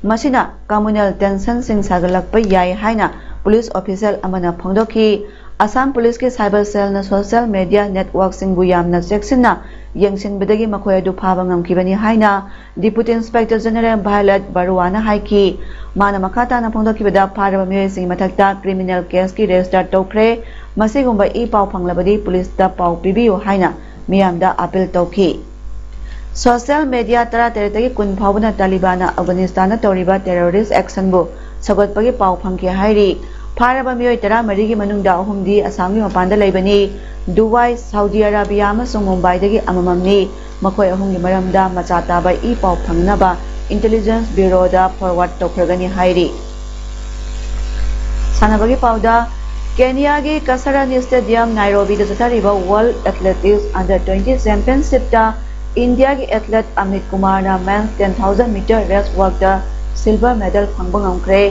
ꯃꯁꯤꯅ communal tensionꯁꯤꯡ ꯁꯥꯒꯠꯂꯛꯄ ꯌꯥꯏ ꯍꯥꯏꯅ ꯄꯨꯂꯤꯁ official ꯑꯃꯅ ꯐꯣꯡꯗꯣꯛꯈꯤ꯫ ꯑꯁꯥꯝ ꯄꯨꯂꯤꯁꯀꯤ cyber cellꯅ social media networkꯁꯤꯡꯕꯨ ꯌꯥꯝꯅ ꯆꯦꯛꯁꯤꯟꯅ ꯌꯦꯡꯁꯤꯟꯕꯗꯒꯤ ꯃꯈꯣꯏ ꯑꯗꯨ ꯐꯥꯕ ꯉꯝꯈꯤꯕꯅꯤ ꯍꯥꯏꯅ Deputy Inspector General Violet Baruaꯅ ꯍꯥꯏꯈꯤ꯫ ꯃꯥꯅ ꯃꯈꯥ ꯇꯥꯅ ꯐꯣꯡꯗꯣꯛꯈꯤꯕꯗ, ꯐꯥꯔꯕ ꯃꯤꯑꯣꯏꯁꯤꯡꯒꯤ ꯃꯊꯛꯇ criminal caseꯀꯤ register ꯇꯧꯈ꯭ꯔꯦ꯫ ꯃꯁꯤꯒꯨꯝꯕ ꯏ ꯄꯥꯎ ꯐꯪꯂꯕꯗꯤ ꯄꯨꯂꯤꯁꯇ ꯄꯥꯎ ꯄꯤꯕꯤꯌꯨ ꯍꯥꯏꯅ ꯃꯤꯌꯥꯝꯗ appeal ꯇꯧꯈꯤ꯫ Social media ꯇꯔꯥꯇꯔꯦꯠꯇꯒꯤ ꯀꯨꯟ ꯐꯥꯎꯕꯅ ꯇꯥꯂꯤꯕꯥꯟꯅ ꯑꯐꯒꯥꯅꯤꯁꯇꯥꯟꯗ ꯇꯧꯔꯤꯕ terrorist actionꯕꯨ ꯁꯧꯒꯠꯄꯒꯤ ꯄꯥꯎ ꯐꯪꯈꯤ ꯍꯥꯏꯔꯤ꯫ ꯐꯥꯔꯕ ꯃꯤꯑꯣꯏ ꯇꯔꯥꯃꯔꯤꯒꯤ ꯃꯅꯨꯡꯗ ꯑꯍꯨꯝꯗꯤ ꯑꯁꯥꯝꯒꯤ ꯃꯄꯥꯟꯗ ꯂꯩꯕꯅꯤ꯫ ꯗꯨꯕꯥꯏ, ꯁꯥꯎꯗꯤ ꯑꯔꯥꯕꯤꯌꯥ ꯑꯃꯁꯨꯡ ꯃꯨꯝꯕꯥꯏꯗꯒꯤ ꯑꯃꯃꯝꯅꯤ꯫ ꯃꯈꯣꯏ ꯑꯍꯨꯝꯒꯤ ꯃꯔꯝꯗ ꯃꯆꯥ ꯇꯥꯕ ꯏ ꯄꯥꯎ ꯐꯪꯅꯕ Intelligence Bureauꯗ forward ꯇꯧꯈ꯭ꯔꯒꯅꯤ ꯍꯥꯏꯔꯤ꯫ ꯁꯥꯟꯅꯕꯒꯤ ꯄꯥꯎꯗ, ꯀꯦꯅꯤꯌꯥꯒꯤ ꯀꯁꯥꯔꯥꯅꯤ Stadium ꯅꯥꯏꯔꯣꯕꯤꯗ ꯆꯠꯊꯔꯤꯕ World Athletics Under twenty Championshipꯇ ꯏꯟꯗꯤꯌꯥꯒꯤ athlete ꯑꯃꯤꯠ ꯀꯨꯃꯥꯔꯅ men's ten thousand meter race walkꯇ silver medal ꯐꯪꯕ ꯉꯝꯈ꯭ꯔꯦ꯫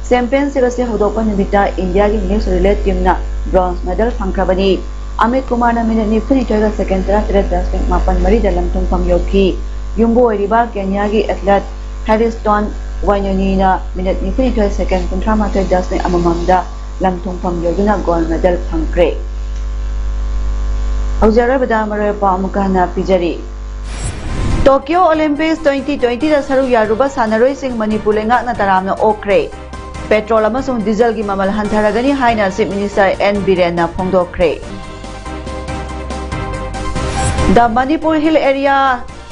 Championship ꯑꯁꯤ ꯍꯧꯗꯣꯛꯄ ꯅꯨꯃꯤꯠꯇ ꯏꯟꯗꯤꯌꯥꯒꯤ mixed relay teamꯅ bronze medal ꯐꯪꯈ꯭ꯔꯕꯅꯤ꯫ Amit ꯀꯨꯃꯥꯔꯅ minute ꯅꯤꯐꯨꯅꯤꯊꯣꯏꯒ second ꯇꯔꯥꯇꯔꯦꯠ ꯗꯁꯃꯤꯛ ꯃꯥꯄꯟ ꯃꯔꯤꯗ ꯂꯪꯊꯣꯡꯐꯝ ꯌꯧꯈꯤ꯫ ꯌꯨꯝꯕꯨ ꯑꯣꯏꯔꯤꯕ ꯀꯦꯅꯤꯌꯥꯒꯤ athlete Harrison Wanyonyiꯅ minute ꯅꯤꯐꯨꯅꯤꯊꯣꯏ second ꯀꯨꯟꯊ꯭ꯔꯥ ꯃꯥꯊꯣꯏ ꯗꯁꯃꯤꯛ ꯑꯃꯃꯝꯗ ꯂꯪꯊꯣꯡꯐꯝ ꯌꯧꯗꯨꯅ gold medal ꯐꯪꯈ꯭ꯔꯦ꯫ ꯍꯧꯖꯤꯛ ꯑꯔꯣꯏꯕꯗ ꯃꯔꯨꯑꯣꯏꯕ ꯄꯥꯎ ꯑꯃꯨꯛꯀ ꯍꯟꯅ ꯄꯤꯖꯔꯤ꯫ Tokyo Olympics twenty twentyꯗ ꯁꯔꯨꯛ ꯌꯥꯔꯨꯕ ꯁꯥꯟꯅꯔꯣꯏꯁꯤꯡ ꯃꯅꯤꯄꯨꯔ ꯂꯩꯉꯥꯛꯅ ꯇꯔꯥꯝꯅ ꯑꯣꯛꯈ꯭ꯔꯦ꯫ Petrol ꯑꯃꯁꯨꯡ dieselꯒꯤ ꯃꯃꯜ ꯍꯟꯊꯔꯒꯅꯤ ꯍꯥꯏꯅ Chief Minister N ꯕꯤꯔꯦꯟꯅ ꯐꯣꯡꯗꯣꯛꯈ꯭ꯔꯦ꯫ The Manipur Hill Area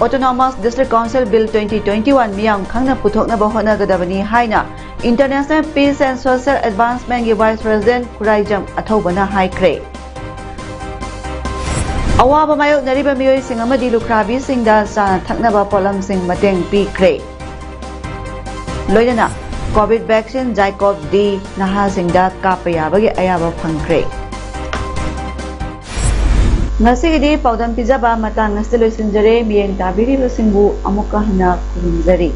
Autonomous District Council Bill twenty twenty-one ꯃꯤꯌꯥꯝ ꯈꯪꯅ ꯄꯨꯊꯣꯛꯅꯕ ꯍꯣꯠꯅꯒꯗꯕꯅꯤ ꯍꯥꯏꯅ International Peace and Social Advancementꯀꯤ Vice President Khuraijam ꯑꯊꯧꯕꯅ ꯍꯥꯏꯈ꯭ꯔꯦ꯫ ꯑꯋꯥꯕ ꯃꯥꯌꯣꯛꯅꯔꯤꯕ ꯃꯤꯑꯣꯏꯁꯤꯡ ꯑꯃꯗꯤ ꯂꯨꯈ꯭ꯔꯥꯕꯤꯁꯤꯡꯗ ꯆꯥꯅ ꯊꯛꯅꯕ ꯄꯣꯠꯂꯝꯁꯤꯡ ꯃꯇꯦꯡ ꯄꯤꯈ꯭ꯔꯦ꯫ ꯂꯣꯏꯅꯅ ꯀꯣꯚꯤꯗ ꯚꯦꯛꯁꯤꯟ ꯖꯥꯏꯀꯣꯚ ꯗꯤ ꯅꯍꯥꯁꯤꯡꯗ ꯀꯥꯞꯄ ꯌꯥꯕꯒꯤ ꯑꯌꯥꯕ ꯐꯪꯈ꯭ꯔꯦ꯫ ꯉꯁꯤꯒꯤꯗꯤ ꯄꯥꯎꯗꯝ ꯄꯤꯖꯕ ꯃꯇꯥꯡ ꯑꯁꯤꯗ ꯂꯣꯏꯁꯤꯟꯖꯔꯦ꯫ ꯃꯤꯠꯌꯦꯡ ꯇꯥꯕꯤꯔꯤꯕꯁꯤꯡꯕꯨ ꯑꯃꯨꯛꯀ ꯍꯟꯅ ꯈꯨꯔꯨꯝꯖꯔꯤ꯫